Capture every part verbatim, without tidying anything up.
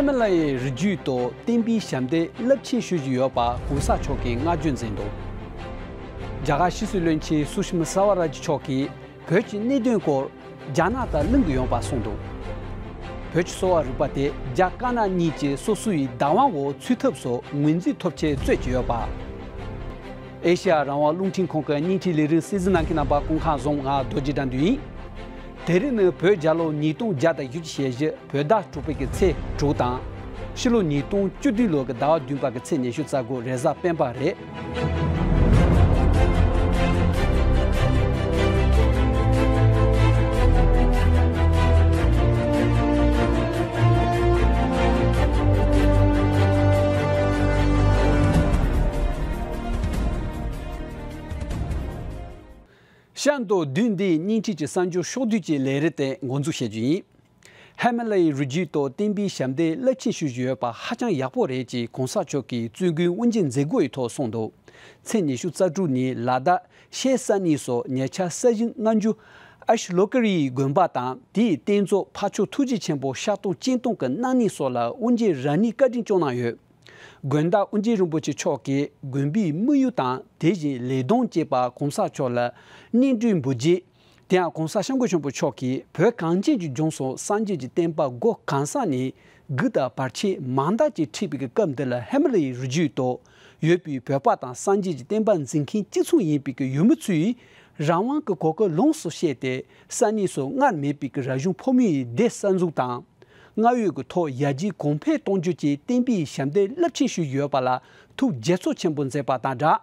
ཧི་མ་ལ་ཡའི་རི་རྒྱུད་དུ་བསྟན་པའི་ཞབས་འདེགས་རླབས་ཆེན་ཞུ་བཞིན་ཡོད་པ་གོང་ས་མཆོག་གིས་བསྔགས་བརྗོད་མཛད་འདུག་རྒྱ་གར་ཕྱི་སྲིད་བློན་ཆེན་སུ་ཤི་མ་ས་ཝ་ར་ཇི་མཆོག་གིས་བོད་ཀྱི་གནད་དོན་སྐོར་རྒྱ་ནག་དང་གླེང་གི་ཡོད་པ་གསུངས་འདུག་བོད་ཀྱི་གསོ་བ་རིག་པ་དེ་རྒྱ་དཀར་ནག་གཉིས་ཀྱི་སོ་སོའི་བདག་དབང་འོག་ཚུད་ཐབས་སུ་ངོས་འཛིན་ཐོབ་ཆེད་རྩོད་ཀྱི་ཡོད་པ། ཨེ་ཤེ་ཡ་རང་དབང་རླུང་འཕྲིན་ཁང་གི་བརྙན་འཕྲིན་ལས་རིམ་གསན་གཟིགས་གནང་མཁན་རྣམ་པ་སྐུ་ཁམས་བཟང་། ང་རྡོ་རྗེ་དགྲ་འདུལ་ཡིན། དེ་རིང་ནི་བོད་རྒྱལ་ལོ་ཉིས་སྟོང་བརྒྱ་དང་བཞི་བཅུ་ཞེ་བཞི་བོད་ཟླ་དྲུག་པའི་གི་ཚེས་དྲུག་དང་། ཕྱི་ལོ་ཉིས་སྟོང་བཅུ་བདུན་ལོ་གི་ཟླ་བ་བདུན་པ་གི་ཚེས་ཉི་ཤུ་རྩ་དགུ་རེས་གཟའ་སྤེན་པ་རེད། ཤར་མདོ་བདུན་འདིའི་བརྙན་འཕྲིན་གྱི་གསར་འགྱུར་ཕྱོགས་བསྡུས་ཀྱི་ལས་རིམ་དེ་འགོ་འཛུགས་བྱེད་རྒྱུ་ཡིན། ཧི་མ་ལ་ཡའི་རི་རྒྱུད་དུ་བསྟན་པའི་ཞབས་འདེགས་རླབས་ཆེན་ཞུ་བཞིན་ཡོད་པ་ཧ་ཅང་ཡག་པོ་རེད་ཅེས་གོང་ས་མཆོག་གིས་བཙུན་དགོན་དབུ་འབྱེད་མཛད་སྒོ་ཡི་ཐོག་གསུངས་འདུག་ཚེས་ཉི་ཤུ་རྩ་དྲུག་ཉིན་ལ་དྭགས་ཤར་ས་གནས་སུ་ཉེ་ཆར་ས་ཞིང་སྔ་འགྱུར་ཨཤ་ལོ་ཀ་རི་ཡི་དགོན་པ་དང་དེའི་རྟེན་གཙོ་ཕ་ཆོས་ཐུགས་རྗེ་ཆེན་པོ་ཤར་གཏོང་སྤྱན་སྟོང་གི་སྣང་གནས་སོགས་ལ་དབུ་འབྱེད་ར་ནི་བཀའ་དྲིན་སྐྱོང་གནང་ཡོད། དགོན་བདག་དབུ་འབྱེད་རིན་པོ་ཆེ་མཆོག་གིས་དགོན་པའི་དམིགས་ཡུལ་དང་དེ་བཞིན་ལས་དོན་བཅས་པ་གོང་ས་མཆོག་ལ་སྙན་སྒྲོན་འབུལ་རྗེས། དེ་ཡང་གོང་ས་སྐྱབས་མགོན་ཆེན་པོ་མཆོག་གིས་བོད་གངས་ཅན་གྱི་ལྗོངས་སུ་སངས་རྒྱས་ཀྱི་བསྟན་པ་སྒོ་གང་ས་ནས་སྒོ་དང་བར་ཆད་མང་དག་ཅིག་འཁྲིགས་པའི་སྐབས་འདི་ལ་ཧི་མ་ལ་ཡའི་རི་རྒྱུད་དུ་ཡོད་པའི་བོད་པ་དང་སངས་རྒྱས་ཀྱི་བསྟན་པ་འཛིན་མཁན་གཅིག་མཚུངས་ཡིན་པའི་ཡུལ་མི་ཚོས་རང་དབང་གི་གོ་སྐབས་ལོངས་སུ་སྤྱད་དེ་ས་གནས་སུ་སྔར་མེད་པའི་རབ་བྱུང་ཕོ་མོའི་སྡེ་གསར་འཛུགས་དང་། སྔར་ཡོད་ཀྱི་ཐོག་ཡར་རྒྱས་གོང་འཕེལ་གཏོང་རྒྱུ་བཅས་བསྟན་པའི་ཞབས་འདེགས་རླབས་ཆེན་ཞུས་ཡོད་པ་ལ་ཐུགས་དགྱེས་ཚོར་ཆེན་པོ་མཛད་པ་དང་སྦྲགས།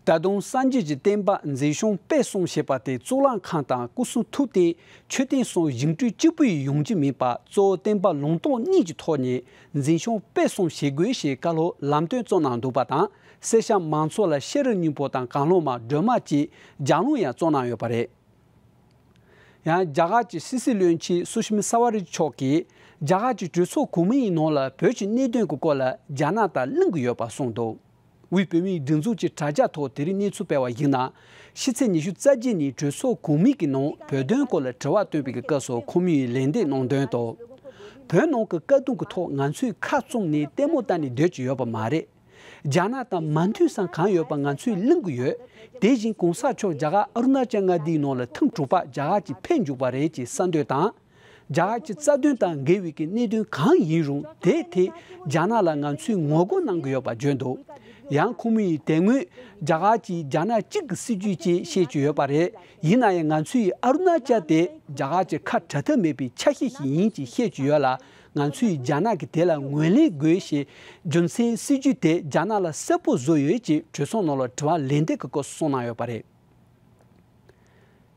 ད་དུང་སངས་རྒྱས་ཀྱི་བསྟན་པ་འཛིན་སྐྱོང་སྤེལ་གསུམ་བྱེད་པ་དེ་གཙུག་ལག་ཁང་དང་སྐུ་གསུང་ཐུགས་རྟེན་མཆོད་རྟེན་སོགས་བཞེངས་སྐྲུན་གཅིག་པུས་ཡོང་རྒྱུ་མིན་པར་གཙོ་བོ་བསྟན་པ་ལུང་རྟོགས་གཉིས་ཀྱི་ཐོག་ནས་འཛིན་སྐྱོང་སྤེལ་གསུམ་བྱེད་དགོས་ཞེས་བཀའ་སློབ་ལམ་སྟོན་བསྩལ་གནང་འདུག་པ་དང་། གསེར་ཞྭ་མང་ཚོགས་ལ་ཤེས་རིག་སྙིང་པོ་དང་གང་བློ་མ་སྒྲོལ་མ་བཅས་ལྗགས་ལུང་ཡང་བསྩལ་གནང་ཡོད་པ་རེད། ཡང་རྒྱ་གར་གྱི་ཕྱི་སྲིད་བློན་ཆེན་སུ་ཤི་མི་ས་ཝ་རི་མཆོག་གིས་རྒྱ་གར་གྱི་གྲོས་ཚོགས་གོང་མའི་ནང་ལ་བོད་ཀྱི་གནད་དོན་གྱི་སྐོར་ལ་རྒྱ་ནག་དང་གླེང་གི་ཡོད་པ་གསུངས་འདུག་དབུས་བོད་མིའི་སྒྲིག་འཛུགས་ཀྱི་དྲ་རྒྱ་ཐོག་དེ་རིང་གནས་ཚུལ་སྤེལ་བ་ཡིན་ན། ཕྱི་ཚེས་ཉི་ཤུ་རྩ་བརྒྱད་ཉིན་གྲོས་ཚོགས་གོང་མའི་གི་ནང་བོད་དོན་སྐོར་ལ་དྲི་བ་བཏོན་པའི་སྐབས་སུ་ཁོང་མོས་ལན་འདེབས་གནང་དོན་དུ། བོད་ནང་གི་དཀའ་སྡུག་གི་ཐོག་ང་ཚོས་ཁ་བཙུམ་ནས་ལྟད་མོ་བལྟས་ནས་སྡོད་ཀྱི་ཡོད་པ་མ་རེད། རྒྱ་ནག་དང་མ་མཐུན་ས་གང་ཡོད་པ་ང་ཚོས་གླེང་གི་ཡོད། དེ་བཞིན་གོང་ས་མཆོག་རྒྱ་གར་ཨ་རུ་ན་ཅལ་མངའ་སྡེའི་ནང་ལ་ཐེངས་དྲུག་པ་རྒྱ་གར་གྱི་ཕེབས་འཇུག་པ་རེད་ཅེས་གསལ་འདོན་དང་། རྒྱ་གར་གྱི་རྩ་དོན་དང་འགལ་བའི་གི་གནད་དོན་གང་ཡིན་རུང་དེའི་ཐད་རྒྱ་ནག་ལ་ང་ཚོས་ངོ་རྒོལ་གནང་གི་ཡོད་པ་བརྗོད་འདུག་ཡང་ཁོང་མོས་དེ་སྔོན་རྒྱ་གར་གྱིས་རྒྱ་ནག་གཅིག་གི་སྲིད་ཇུས་ཅེས་བཤད་ཀྱི་ཡོད་པ་རེད། ཡིན་ན་ཡང་ང་ཚོས་ཨ་རུ་ན་ཅལ་དེ་རྒྱ་གར་གྱི་ཁ་བྲལ་ཐབས་མེད་པའི་ཆ་ཤས་ཤིག་ཡིན་ཅེས་བཤད་ཀྱི་ཡོད་ལ། ང་ཚོས་རྒྱ་ནག་གིས་དེ་ལ་ངོས་ལེན་དགོས་ཞེས་རྒྱུ་མཚན་སྲིད་ཇུས་དེ་རྒྱ་ནག་ལ་གསལ་པོ་བཟོས་ཡོད་ཅེས་གྲོས་ཚོགས་ནང་ལ་དྲི་བ་ལན་འདེབས་ཀྱི་སྐབས་སུ་གསུངས་གནང་ཡོད་པ་རེད།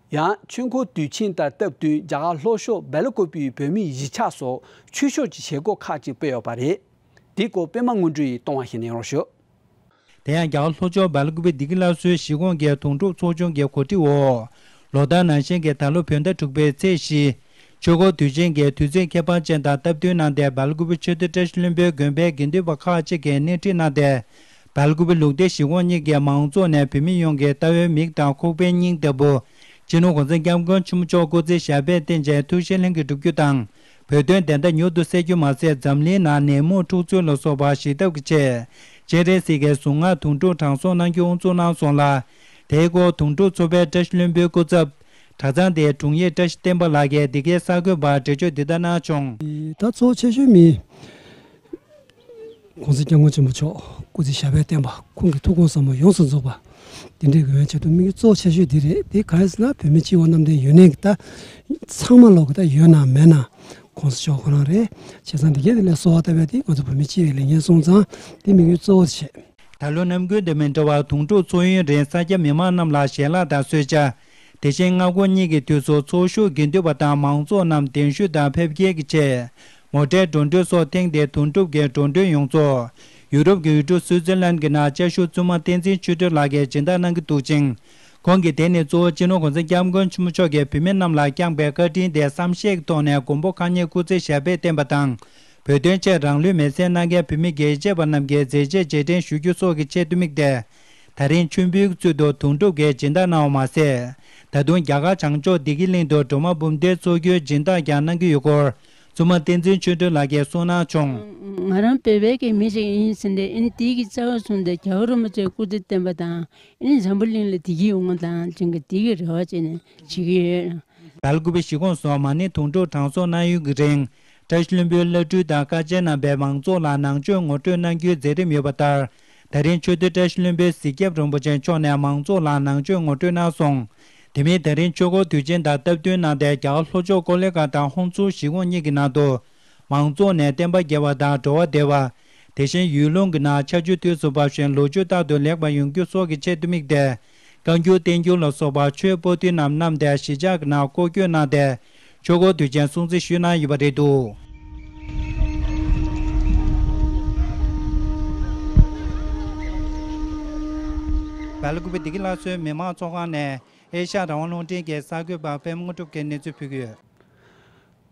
ཡང་ཆོས་འཁོར་དུས་ཆེན་དང་སྟབས་བསྟུན་རྒྱ་གར་ལྷོ་ཕྱོགས་སྦེལ་ཀོབ་པའི་བོད་མིའི་གཞིས་ཆགས་སུ་ཆོས་ཕྱོགས་ཀྱི་བྱེད་སྒོ་ཁག་ཅིག་སྤེལ་ཡོད་པ་རེད། དེའི་སྐོར་པད་མ་དངོས་གྲུབ་ཡིས་གཏོང་བ་ཞིག་གནང་རོགས་ཞུ། དེ་ཡང་རྒྱ་གར་ལྷོ་ཕྱོགས་སྦེལ་ཀོབ་པའི་བདེ་སྐྱིད་སླར་གསོའི་གཞིས་ཁོངས་ཀྱི་དོང་སྤྲུགས་ཚོགས་ཆུང་གི་གོ་སྒྲིག་འོག་ལོ་ལྟར་ནང་བཞིན་གྱི་ད་ལོ་བོད་ཟླ་དྲུག་པའི་ཚེས་བཞི། ཆོས་འཁོར་དུས་ཆེན་གྱི་དུས་ཚིགས་ཁྱད་པར་ཅན་དང་སྟབས་བསྟུན་གནང་སྟེ་སྦེལ་ཀོབ་པའི་ཆོས་སྡེ་བཀྲ་ཤིས་ལྷུན་པོའི་དགོན་པའི་དགེ་འདུན་པ་ཁག་ཅིག་གིས་སྣེ་ཁྲིད་གནང་སྟེ། སྦེལ་ཀོབ་པའི་ལུགས་བདེ་གཞིས་ཁོངས་གཉིས་ཀྱི་མང་ཚོགས་ནས་བོད་མི་ཡོངས་ཀྱི་ལྟ་བའི་མིག་དང་ཁོག་པའི་སྙིང་ལྟ་བུ། སྤྱི་ནོར་གོང་ས་སྐྱབས་མགོན་ཆེན་པོ་མཆོག་སྐུ་ཚེ་ཞབས་པད་བརྟན་ཅིང་ཐུགས་བཞེད་ལྷུན་གྱིས་འགྲུབ་རྒྱུ་དང་། བོད་དོན་བདེན་མཐའ་མྱུར་དུ་གསལ་རྒྱུ་མ་ཟད། འཛམ་གླིང་ནང་ནད་མུག་འཁྲུག་རྩོད་ལ་སོགས་པ་ཞི་ཐབས་ཀྱི་ཆེད། སྤྱན་རས་གཟིགས་ཀྱི་གཟུངས་སྔགས་དུང་སྒྲུབ་དྲང་སྲོང་གནང་རྒྱུ་དབུ་འཛུགས་གནང་སོང་ལ། དེའི་སྐོར་དུང་སྒྲུབ་ཚོགས་པའི་བཀྲ་ཤིས་ལྷུན་པོའི་སྐུ་ཚབ། གྲྭ་ཚང་དེའི་དྲུང་ཡིག་བཀྲ་ཤིས་བསྟན་པ་ལགས་ཀྱིས་འདི་གའི་གསར་འགོད་པར་འགྲེལ་བརྗོད་འདི་ལྟར་གནང་བྱུང་། ད་གཙོ་བོ་ཆེ་ཤོས་མི། གོང་ས་སྐྱབས་མགོན་ཆེན་པོ་མཆོག་སྐུ་ཚེ་ཞབས་པད་བརྟན་པ། ཁོང་གི་ཐུགས་དགོངས་ཟབ་མོ་ཡོངས་སུ་རྫོགས་པ། དེ་འདྲའི་དགོས་ཡོན་ཆེད་དུ་དམིགས་ཡུལ་གཙོ་བོ་ཆེ་ཤོས་འདི་རེད། དེ་གང་ཡིན་ཟེར་ན་བོད་མི་སྤྱི་བོ་གནམ་བསྟན་ཡུན་གནས་ཀྱི་ད། ཚང་མ་ལོག་གི་ད་ཡོད་ན་མེད་ན། གོང་ས་མཆོག་ཁོ་རང་རེད། བྱས་ཙང་འདི་གའི་དེ་ལས་གསོལ་བ་བཏབ་པ་དེ་ང་ཚོ་བོད་མི་སྤྱི་བའི་ལས་འགན་སོང་ཙང་དེ་དམིགས་ཡུལ་གཙོ་བོ་བྱེད། ད་ལོ་ནམ་རྒྱུན་དང་མི་འདྲ་བར་དུང་སྒྲུབ་ཚོགས་ཡུན་རིང་ས་སྐྱ་མི་མང་རྣམས་ལ་ཞལ་ལག་དང་གསོལ་ཇ། དེ་བཞིན་སྔ་དགོང་གཉིས་ཀྱི་དུས་སུ་ཚོགས་ཞུགས་དགེ་འདུན་པ་དང་མང་ཚོགས་རྣམས་གདན་ཞུ་དང་ཕེབས་སྐྱེལ་གྱི་ཆེད། མོ་ཊའི་འགྲོ་གྲོན་སོགས་འཐེན་ཏེ་དུང་སྒྲུབ་ཀྱི་འགྲོ་གྲོན་ཡོངས་རྫོགས་ཡུ་རོབ་ཀྱི་ཡུལ་གྲུ་སུའུ་ཙེར་ལན་གྱི་ནང་སྐྱབས་ཞུ་བཙུན་མ་བསྟན་འཛིན་ཆོས་སྒྲོན་ལགས་ཀྱིས་སྦྱིན་བདག་གནང་གི་འདུག་ཅིང་། ཁོང་གིས་དེ་ནི་གཙོ་བོ་སྤྱི་ནོར་གོང་ས་སྐྱབས་མགོན་ཆེན་པོ་མཆོག་གིས་བོད་མི་རྣམས་ལ་བསྐྱངས་པའི་བཀའ་དྲིན་དེ་བསམ་ཤེས་ཀྱི་ཐོག་ནས་མགོན་པོ་གང་ཉིད་སྐུ་ཚེ་ཞབས་པད་བརྟན་པ་དང་། བོད་དོན་ཆེད་རང་ལུས་མེར་སྲེག་གནང་མཁན་བོད་མི་རྒྱལ་གཅེས་པ་རྣམས་ཀྱི་མཛད་རྗེས་རྗེས་དྲན་ཞུ་རྒྱུ་སོགས་ཀྱི་ཆེད་དུ་དམིགས་ཏེ། ད་རིང་མཆོད་འབུལ་གྱི་ཚུལ་དུ་དུང་སྒྲུབ་ཀྱི་སྦྱིན་བདག་གནང་བ་མ་ཟད། ད་དུང་རྒྱ་གར་བྱང་ཕྱོགས་བདེ་སྐྱིད་གླིང་དུ་སྒྲོལ་མ་འབུམ་སྡེ་འཚོགས་རྒྱུའི་སྦྱིན་བདག་ཀྱང་གནང་གི་ཡོད་སྐོར། བཙུན་མ་བསྟན་འཛིན་ཆོས་སྒྲོན་ལགས་ཀྱིས་གསུངས་གནང་བྱུང་། ང་རང་བོད་པའི་གི་མི་ཞིག་ཡིན་ཟེར་ནས་ཨིན་དེའི་གི་རྩ་བ་བཟུང་སྟེ་རྒྱལ་བ་རིན་པོ་ཆེ་སྐུ་ཚེ་བརྟན་པ་དང་ཨིན་འཛམ་བུ་གླིང་ལ་བདེ་སྐྱིད་ཡོང་བ་དང་ཅིང་གི་དེའི་གི་རེ་བ་བྱས་ནས་བྱེད་ཀྱི་ཡོད། བལ་ཀུ་པེ་གཞིས་ཁོངས་སུ་མ་ཎི་དུང་སྒྲོག་གྲངས་གསོག་གནང་ཡུལ་གྱི་རིང་། བཀྲ་ཤིས་ལྷུན་པོའི་བླ་སྤྲུལ་དང་བཀའ་བཅག་རྣམ་པས་མང་ཚོགས་ལ་ནང་ཆོས་ངོ་སྤྲོད་གནང་རྒྱུའི་མཛད་རིམ་ཡོད་པ་ལྟར། ད་རིང་ཆོས་སྡེ་བཀྲ་ཤིས་ལྷུན་པོའི་གཟིགས་སྐྱབས་རིན་པོ་ཆེ་མཆོག་ནས་མང་ཚོགས་ལ་ནང་ཆོས་ངོ་སྤྲོད་གནང་སོང་། དེ་མིན་ད་རིང་ཆོས་འཁོར་དུས་ཆེན་དང་སྟབས་བསྟུན་གནང་སྟེ་རྒྱ་གར་ལྷོ་ཕྱོགས་ཀོ་ལི་གྷལ་དང་ཧོན་སུར་གཞིས་ཁོངས་གཉིས་ཀྱི་ནང་དུ། མང་ཚོགས་ནས་བསྟན་པ་རྒྱས་པ་དང་འགྲོ་བ་བདེ་བ། དེ་བཞིན་ཡུལ་ལུང་གི་ནང་ཆར་ཆུ་དུས་སུ་བབས་ཤིང་ལོ་རྒྱུས་རྟག་ཏུ་ལེགས་པ་ཡོང་རྒྱུ་སོགས་ཀྱི་ཆེད་དུ་དམིགས་ཏེ། བཀའ་འགྱུར་བསྟན་འགྱུར་ལ་སོགས་པ་ཆོས་པོ་ཏི་རྣམས་བསྣམས་ཏེ་གཞིས་ཆགས་ཀྱི་ནང་སྐོར་སྐྱོད་གནང་སྟེ། ཆོས་འཁོར་དུས་ཆེན་སྲུང་བརྩི་ཞུས་གནང་ཡོད་པ་རེད་འདུག་བལ་ཀུ་པེ་བདེ་སྐྱིད་སླར་གསོའི་མི་མང་ཚོགས་ཁང་ནས་ཨེ་ཤ་ཡ་རང་དབང་རླུང་འཕྲིན་གྱི་གསར་འགོད་པ་པད་མ་དངོས་གྲུབ་ཀྱིས་གནས་ཚུལ་ཕུལ་གྱི་ཡོད།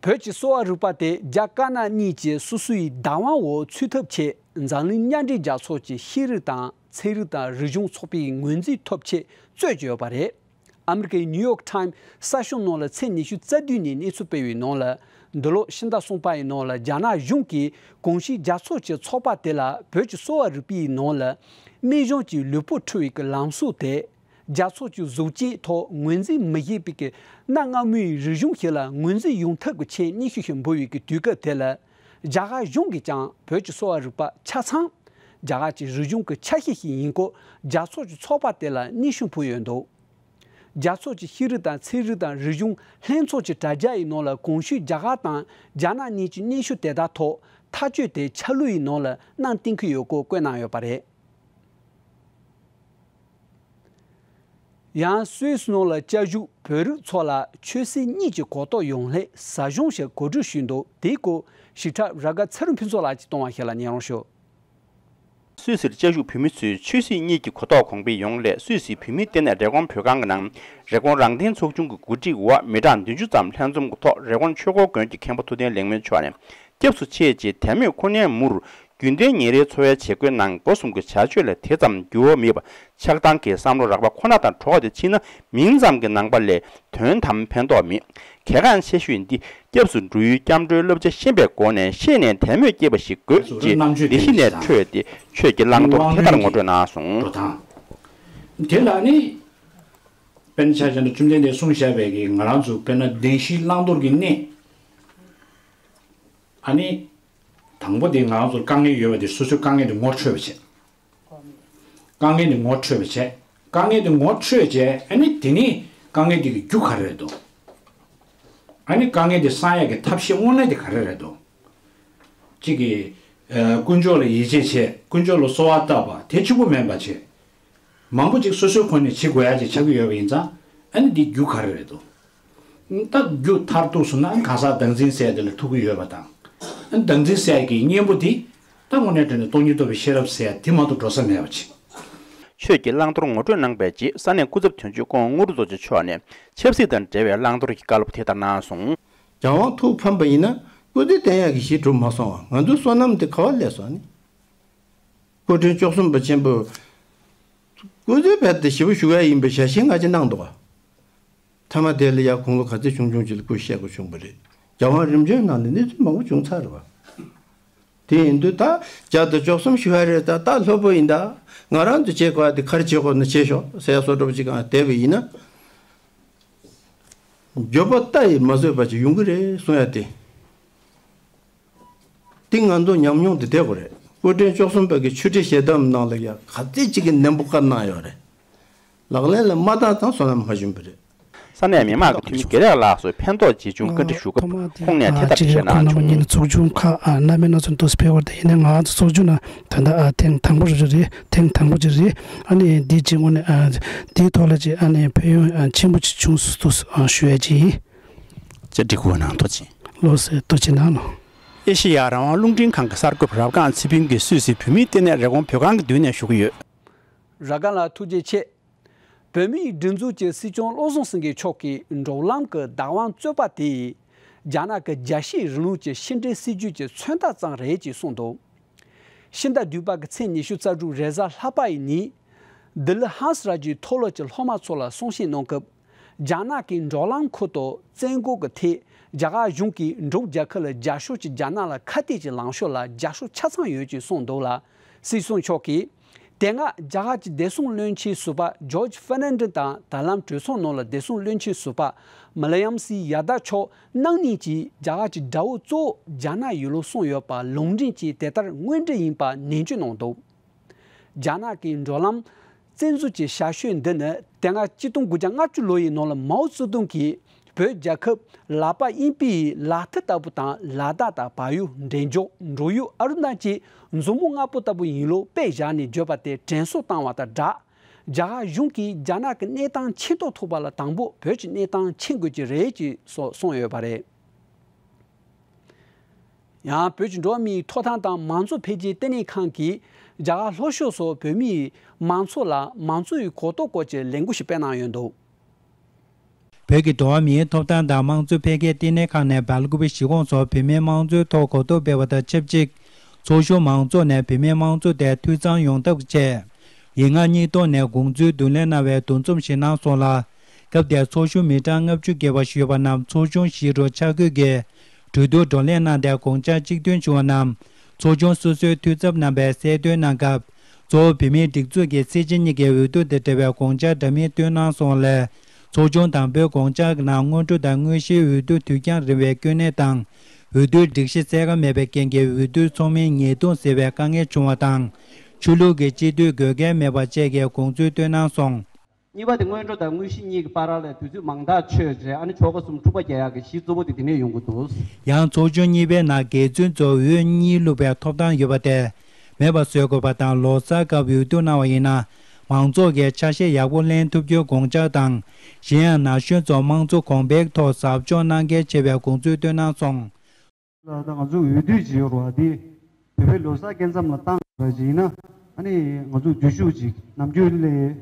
བོད་ཀྱི་གསོ་བ་རིག་པ་དེ་རྒྱ་དཀར་ནག་གཉིས་ཀྱི་སོ་སོའི་བདག་དབང་འོག་ཚུད་ཐབས་ཆེད་འཛམ་གླིང་མཉམ་འབྲེལ་རྒྱལ་ཚོགས་ཀྱི་ཤེས་རིག་དང་ཚན་རིག་དང་རིག་གཞུང་ཚོགས་པས་ངོས་འཛིན་ཐོབ་ཆེད་རྩོད་ཀྱི་ཡོད་པ་རེད། ཨ་མི་རི་ཀའི་ནིའུ་ཡོག་ཊའིམ་གསར་ཤོག་ནང་ལ་ཚེས་ཉི་ཤུ་རྩ་བདུན་ཉིན་གནས་ཚུལ་སྤེལ་བའི་ནང་ལ། འདི་ལོ་ཕྱི་ཟླ་གསུམ་པ་ཡི་ནང་ལ་རྒྱ་ནག་གཞུང་གིས་གོང་ཞུས་རྒྱལ་ཚོགས་ཀྱི་ཚོགས་པ་དེ་ལ་བོད་ཀྱི་གསོ་བ་རིག་པའི་ནང་ལ་སྨན་གཞུང་གི་ལུས་པོ་འཁྲུ་བའི་གི་ལམ་སྲོལ་དེ། རྒྱལ་ཚོགས་ཀྱི་གཟུགས་ཅན་ཐོག་ངོས་འཛིན་མི་བྱེད་པའི་གི་གནའ་སྔ་མོའི་རིག་གཞུང་ཞིག་ལ་ངོས་འཛིན་ཡོང་ཐབས་ཀྱི་ཆེད་སྙན་ཞུ་ཞིག་འབུལ་བའི་གི་དུས་སྐབས་དེ་ལ། རྒྱ་གར་གཞུང་གིས་ཀྱང་བོད་ཀྱི་གསོ་བ་རིག་པ་ཆ་ཚང་རྒྱ་གར་གྱི་རིག་གཞུང་གི་ཆ་ཤས་ཤིག་ཡིན་སྐོར་རྒྱལ་ཚོགས་ཀྱི་ཚོགས་པ་དེ་ལ་སྙན་ཞུ་ཕུལ་ཡོད་འདུག་རྒྱལ་ཚོགས་ཀྱི་ཤེས་རིག་དང་ཚན་རིག་དང་རིག་གཞུང་ལྷན་ཚོགས་ཀྱི་དྲ་རྒྱ་ཡི་ནང་ལ་གོང་ཞུས་རྒྱ་གར་དང་རྒྱ་ནག་གཉིས་ཀྱི་སྙན་ཞུ་དེ་དག་ཐོག་ཐག་གཅོད་དེ་ཕྱག་ལུགས་ཡི་ནང་ལ་གནང་བསྟན་གྱི་ཡོད་སྐོར་བཀོད་གནང་ཡོད་པ་རེད། ཡང་སུད་སི་ནང་ལ་བཅའ་བཞུགས་བོད་རིགས་ཚོ་ལ་ཆོས་སྲིད་གཉིས་ཀྱི་གོ་རྟོགས་ཡོང་སླད་ཟབ་སྦྱོང་ཞིག་གོ་སྒྲིག་ཞུས་འདུག་དེའི་སྐོར་ཞིབ་ཕྲ་ར་དགའ་ཚེ་རིང་ཕུན་ཚོགས་ལགས་ཀྱིས་གཏོང་བ་ཞིག་ལ་ཉན་རོགས་ཞུ། སུད་སིར་བཅའ་བཞུགས་བོད་མི་ཚོས་ཆོས་སྲིད་གཉིས་ཀྱི་གོ་རྟོགས་གོང་འཕེལ་ཡོང་སླད་སུད་སིའི་བོད་མིའི་ལྟེ་གནས་རི་ཀོན་བོད་ཁང་གི་ནང་། རི་ཀོན་རང་བདེན་ཚོགས་ཆུང་གི་གོ་སྒྲིག་འོག་མི་གྲངས་བདུན་ཅུ་ཙམ་ལྷན་འཛོམས་ཀྱི་ཐོག་རི་ཀོན་ཆོས་འཁོར་དགོན་གྱི་མཁན་པོ་ཐུབ་བསྟན་ལེགས་སྨོན་མཆོག་ནས་སྐྱབས་སུ་མཆི་ཞེས་དད་མོས་ཁོ་ནའི་མུར། རྒྱུན་ལྡན་ཉིན་རེའི་འཚོ་བའི་བྱེད་སྒོའི་ནང་སྒོ་གསུམ་གྱི་བྱ་སྤྱོད་ལ་དེ་ཙམ་འགྱུར་བ་མེད་པ་ཆགས་སྡང་གི་བསམ་བློ་རགས་པ་ཁོ་ན་དང་གྲོགས་ཏེ་ཕྱིན་ན་མིང་ཙམ་གྱི་ནང་པ་ལས་དོན་དམ་ཕན་ཐོགས་མེད། གལ་འགངས་ཆེ་ཤོས་འདི་སྐྱབས་སུ་འགྲོ་ཡུལ་སྐྱབས་འགྲོའི་བསླབ་བྱ་ཤེས་པའི་སྒོ་ནས་ཤེས་ནས་དད་མོས་སྐྱེས་པ་ཞིག་དགོས་ཅེས་བདེ་སྐྱིད་ནས་འཕྲོས་ཏེ་ཆོས་ཀྱི་བླང་དོར་དེ་ལྟར་ངོ་སྤྲོད་གནང་སོང་། འགྲོ་སྟངས། དེ་ལ་ནི་དཔེར་ན་ཆ་བཞག་ན་བཅོམ་ལྡན་འདས་གསུངས་བཞག་པའི་གི་ང་རང་ཚོ་དཔེར་ན་བདེན་བཞིའི་བླང་དོར་གྱི་གནས། ཨ་ནི། དང་པོ་དེ་ང་རང་ཚོར་དཀའ་ངལ་ཡོད་པ་དེ་སོ་སོའི་དཀའ་ངལ་དེ་ངོ་འཕྲོད་པ་བྱས། དཀའ་ངལ་དེ་ངོ་འཕྲོད་པ་བྱས། དཀའ་ངལ་དེ་ངོ་འཕྲོད་བྱས་ཨ་ནི་དེ་ནི་དཀའ་ངལ་དེ་གི་རྒྱུ་ག་རེ་རེད་འདུག་ཨ་ནི་དཀའ་ངལ་དེ་སངས་ཡག་གི་ཐབས་ཤེས་དངོས་གནས་དེ་ག་རེ་རེད་འདུག་གཅིག་གིས། ཨ། དཀོན་མཆོག་ལ་ཡིད་ཆེས་བྱས། དཀོན་མཆོག་ལ་གསོལ་བ་བཏབ་པ་དེ་གཅིག་པུ་མིན་པ་བྱས། མང་པོ་ཅིག་སོ་སོའི་ཁོ་ནས་བྱེད་དགོས་ཡ་ཅིག་ཆགས་ཀྱི་ཡོད་པ་ཡིན་ཙང་ཨ་ནི་འདི་རྒྱུ་ག་རེ་རེད་འདུག་ད་རྒྱུ་མཐར་གཏུགས་སོང་ན་གང་ཟག་བདག་འཛིན་ཟེར་ཡ་དེ་ལ་ཐུག་གི་ཡོད་པ་དང་། ཨ་ནི་བདག་འཛིན་ཟེར་ཡ་གི་གཉེན་པོ་དེ་ད་དངོས་གནས་དྲང་གནས་སྟོང་ཉིད་རྟོགས་པའི་ཤེས་རབ་ཟེར་ཡ་དེ་མ་གཏོགས་འགྲོ་ས་མེད་པ་ཅིག་ཆོས་ཀྱི་བླང་དོར་ངོ་སྤྲོད་གནང་པའི་རྗེས་ས་གནས་སྐུ་ཚབ་དོན་གཅོད་ཀོང་དངུལ་རྡོ་རྗེ་མཆོག་ནས་ཆབ་སྲིད་དང་འབྲེལ་བའི་བླང་དོར་གྱི་བཀའ་སློབ་དེ་ལྟར་གནང་སོང་། རྒྱལ་དབང་ཐུགས་ཕམ་པ་ཡིན་ན་སྐུ་ཚེ་བརྟན་ཡག་གི་གཞི་གྲུབ་མ་སོང་བ་ང་ཚོའི་བསོད་ནམས་དེ་ག་བ་སླེབས་སོང་ནི། སྐུ་ཕྲེང་བཅུ་གསུམ་པ་ཆེན་པོས་སྐུ་ཚེ་བར་དུ་ཞེ་པོ་བཞུགས་ཡ་ཡིན་པའི་ཞལ་བཞེས་སྔ་ཕྱི་གནང་འདུག་ག་མཐའ་མ་དེ་ལ་ཡ་དགུང་ལོ་ག་ཚོད་བྱུང་བྱུང་ཅིག་ལ་སྐུ་གཤེགས་དགོས་བྱུང་བ་རེད། རྒྱལ་དབང་རིམ་བྱོན་ནང་ལ་གནས་ཚུལ་མང་པོ་བྱུང་ཚར་བ། དེ་ཡིན་དུས་ད་བརྒྱ་དང་བཅུ་གསུམ་བཞུགས་ཡ་རེད། ད་ད་ལྷོད་པོ་ཡིན་ད། ང་རང་ཚོ་བྱེད་དགོས་ཡ་དེ་ག་རེ་བྱེད་དགོས་ན་བྱེད་ཤོག་ཟེར་ཡ་བཟོ་འདྲ་པོ་ཅིག་གང་བསྡད་པ་ཡིན་ན། འགྱོད་པ་རྟ་ཡིས་མ་བཟོད་པ་ཅིག་ཡོང་གི་རེད་གསུང་ཡ་དེ། འདི་ང་ཚོ་ཉམས་མྱོང་འདི་བསྡད་དགོས་རེད། སྐུ་ཕྲེང་བཅུ་གསུམ་པའི་གི་ཆོས་ཁྲིད་ཞལ་གདམས་ནང་ལ་ཡང་ག་ཚད་ཅིག་གི་ནན་པོ་བཀའ་གནང་ཡོད་རེད། ལག་ལེན་ལ་མ་བསྟར་ཙང་བསོད་ནམས་མ་བྱུང་བ་རེད། ས་གནས་མི་མང་གི་འཐུས་མི་དགེ་ལེགས་ལགས་སུ་ཕན་ཐོགས་ཆེ་ཆུང་བཀའ་འདྲི་ཞུ་སྐབས་ཁོང་ནས་དེ་ལྟར་ཞུས་གནང་བྱུང་། ཚོགས་ཆུང་ཁག་རྣམ་པའི་སྣ་ཚོགས་འདུག་སེ་ཕེབས་པ་དེ་ཡིན་ན་ང་ཚོ་ཚོགས་ཆུང་ནང་ད་ལྟ་ཐེངས་དང་པོ་རེད། ཐེངས་དང་པོ་ཅིག་རེད། ཨ་ནི་འདི་ཅིག་དངོས་གནས་འདིའི་ཐོག་ལ་ཅིག་ཨ་ནི་ཕན་ཡོན་ཆེན་པོ་ཅིག་བྱུང་སོང་འདུག་ཞུ་ཡ་ཅིག་ཡིན། ཅེས་འདྲི་དགོས་གནང་ཐུགས་རྗེ་ཆེ། ལགས་སོ་ཐུགས་རྗེ་གནང་། ཨེ་ཤེ་ཡ་རང་དབང་རླུང་འཕྲིན་ཁང་གི་གསར་འགོད་པ་རབ་སྒང་ཚེ་ཕུན་གྱིས་སུད་སི་བོད་མིའི་ལྟེ་གནས་རི་ཀོན་བོད་ཁང་གི་མདུན་ནས་ཞུ་གི་ཡོད། རབ་སྒང་ལགས་ཐུགས་རྗེ་ཆེ། བོད་མིའི་སྒྲིག་འཛུགས་ཀྱི་སྲིད་སྐྱོང་བློ་བཟང་སེང་གེ་མཆོག་གིས་འགྲོ་ལམ་གྱི་བདག་དབང་རྩོད་པ་དེ། རྒྱ་ནག་གི་རྒྱལ་སྤྱིའི་རིང་ལུགས་ཀྱི་ཕྱི་འབྲེལ་སྲིད་ཇུས་ཀྱི་མཚོན་རྟགས་ཙམ་རེད་ཅེས་གསུངས་འདུག་ཕྱི་ཟླ་བདུན་པ་གི་ཚེས་ཉི་ཤུ་རྩ་དྲུག་རེས་གཟའ་ལྷག་པ་ཡི་ཉིན། ལྡི་ལི་ཧང་སི་རལ་གྱི་མཐོ་སློབ་ཀྱི་སློབ་མ་ཚོ་ལ་གསུང་བཤད་གནང་སྐབས། རྒྱ་ནག་གིས་འབྲོག་ལམ་ཁུལ་དུ་བཙན་རྒོལ་གྱི་ཐད་ རྒྱ་གར་གཞུང་གིས་འབྲུག་རྒྱལ་ཁབ་ལ་རྒྱབ་སྐྱོར་གྱི་རྒྱ་ནག་ལ་ཁ་གཏད་ཀྱི་ལངས་ཕྱོགས་ལ་རྒྱབ་སྐྱོར་ཆ་ཚང་ཡོད་ཅེས་གསུངས་འདུག་ལ། སྲིད་སྐྱོང་མཆོག་གིས། དེ་སྔ་རྒྱ་གར་གྱི་བདེ་སྲུང་བློན་ཆེན་ཟུར་པ་ཇོརྗ་ཧྥེར་ནན་ཌེ་དང་ད་ལམ་གྲོས་ཚོགས་ནང་ལ་བདེ་སྲུང་བློན་ཆེན་ཟུར་པ་མུ་ལ་ཡམ་སི་ཡ་དཱ་མཆོག་གནང་ནས་ཀྱིས་རྒྱ་གར་གྱི་དགྲ་བོ་གཙོ་བོ་རྒྱ་ནག་ཡིན་ལུགས་གསུངས་ཡོད་པ་ལུང་འདྲེན་གྱིས་དེ་ལྟར་དངོས་འབྲེལ་ཡིན་པ་ནན་བརྗོད་གནང་འདུག་རྒྱ་ནག་གི་འགྲོ་ལམ་བཙན་འཛུལ་གྱི་བྱ་སྤྱོད་འདི་ནི་དེ་སྔ་ཆིག་སྟོང་དགུ་བརྒྱ་ལྔ་བཅུ་ལོ་ཡི་ནང་ལ་མའོ་ཙེ་ཏུང་གིས་བོད་རྒྱལ་ཁབ་ལག་པ་གཡས་པའི་ལག་མཐིལ་ལྟ་བུ་དང་ལ་དྭགས་དང་བལ་ཡུལ་འབྲས་ལྗོངས་འབྲུག་ཡུལ་ཨ་རུ་ན་ཅལ་མཛུབ་མོ་ལྔ་པོ་ལྟ་བུ་ཡིན་ལུགས་དཔེ་བཞག་ནས་བརྗོད་པ་དེ་དྲན་གསོ་བཏང་བ་དང་སྦྲགས། རྒྱ་གར་གཞུང་གིས་རྒྱ་ནག་གི་གནས་སྟངས་མཁྱེན་རྟོགས་ཐུབ་པ་ལ་དང་པོ་བོད་ཀྱི་གནས་སྟངས་མཁྱེན་དགོས་ཀྱི་རེད་ཅེས་སོགས་གསུངས་ཡོད་པ་རེད། ཡང་བོད་ཀྱི་འགྲོ་བ་མིའི་ཐོབ་ཐང་དང་མང་གཙོ་འཕེལ་རྒྱས་ལྟེ་གནས་ཁང་གིས་རྒྱ་གར་ལྷོ་ཕྱོགས་སུ་བོད་མིའི་མང་ཚོགས་ལ་མང་གཙོའི་གོ་རྟོགས་སྐོར་གྱི་ལས་འགུལ་ཞིག་སྤེལ་གནང་ཡོད་འདུག་བོད་ཀྱི་འགྲོ་བ་མིའི་ཐོབ་ཐང་དང་དམངས་གཙོ་འཕེལ་རྒྱས་ལྟེ་གནས་ཁང་ནས་སྦེལ་ཀོབ་གཞིས་ཁོངས་སུ་བོད་མིའི་དམངས་གཙོའི་ཐོག་གོ་རྟོགས་སྤེལ་བ་དང་ཆབས་ཅིག་ཚོགས་གཞོན་མང་ཚོགས་ནས་བོད་མིའི་དམངས་གཙོ་དེ་འཐུས་ཚང་ཡོང་ཐབས་ཀྱི་ཆེད། ཡིག་ངག་གཉིས་ཐོག་ནས་དགོངས་ཚུལ་བསྡུ་ལེན་གནང་བའི་འདུ་འཛོམས་ཤིག་གནང་སོང་ལ། སྐབས་དེར་ཚོགས་གཞོན་མི་གྲངས་ལྔ་བཅུ་བརྒལ་བ་ཞིག་ཡོད་པ་རྣམས་ཚོགས་ཆུང་བཞི་རུ་ཆ་བགོས་ཀྱིས་གྲོས་བསྡུར་བགྲོ་གླེང་གནང་སྟེ་དགོངས་འཆར་གཅིག་མཐུན་བྱུང་བ་རྣམས་ཚོགས་ཆུང་སོ་སོའི་འཐུས་ཚབ་རྣམ་པས་གསལ་སྟོན་གནང་སྐབས། གཙོ་བོ་བོད་མིའི་སྒྲིག་འཛུགས་ཀྱི་སྲིད་སྤྱི་གཉིས་ཀྱི་འོས་བསྡུ་དང་འབྲེལ་བའི་དགོངས་འཆར་འདྲ་མིན་བཏོན་གནང་སོང་ལས། ཚོགས་ཆུང་དང་པོའི་དགོངས་འཆར་གྱི་ནང་སྔོན་འགྲོ་དང་དངོས་གཞིའི་འོས་བསྡུ་དུས་འགྱངས་རིམ་པའི་དཀོན་གནད་དང་། འོས་བསྡུའི་སྒྲིག་གཞི་གསལ་ཁ་མེད་པའི་རྐྱེན་གྱིས་འོས་བསྡུ་ཚོགས་མིའི་ཉེས་རྡུང་ཟེར་བའི་དཀའ་ངལ་བྱུང་བ་དང་། ཆོས་ལུགས་ཀྱི་སྤྱི་འཐུས་དགོས་གལ་མེད་པ་བཅས་ཀྱི་དགོངས་ཚུལ་བཏོན་གནང་སོང་། གཉིས་པ་དེ་སྔོན་འགྲོ་དང་དངོས་གཞི་གཉིས་ཀྱི་བར་ལ་དུས་ཚོད་མང་དག་ཆོད་རྗེས་ཨ་ནི་ཆོལ་ཁ་གསུམ་འཁྲུག་པ་རྒྱག་ཡག་གི་གཞི་གཙོ་བོ་དེ་དེ་ནས་ཡོང་གི་འདུག་ཡང་ཚོགས་ཆུང་གཉིས་པའི་ནང་འགན་འཛིན་ཚོ་འོས་གཉིས་བླུག་པའི་ཐོབ་ཐང་ཡོད་པ་དེ་མེད་པ་བཟོ་དགོས་པ་དང་ལོ་གསར་སྐབས་འོས་བསྡུ་གནང་བ་ཡིན་ན་མང་ཚོགས་ཀྱི་ཆ་ཤས་ཡག་པོ་ལེན་ཐུབ་རྒྱུའི་དགོངས་འཆར་དང་གཞན་ཡང་ན་གཞོན་ཚོ་དམངས་གཙོ་གོང་འཕེལ་ཐོག་གཟབ་སྦྱོང་གནང་གལ་ཆེ་བའི་དགོངས་ཚུལ་བཏོན་གནང་སོང་། ད་ང་ཚོ་འོས་བསྡུ་ཅིག་ཡོད་རེད་བ། འདི་བོད་པའི་ལོ་གསར་སྐབས་མཚམས་ལ་བཏང་བ་ཅིག་ཡིན་ན་ཨ་ནི་ང་ཚོ་འཛུལ་ཞུགས་ཅིག་ནམ་རྒྱུན་ལས་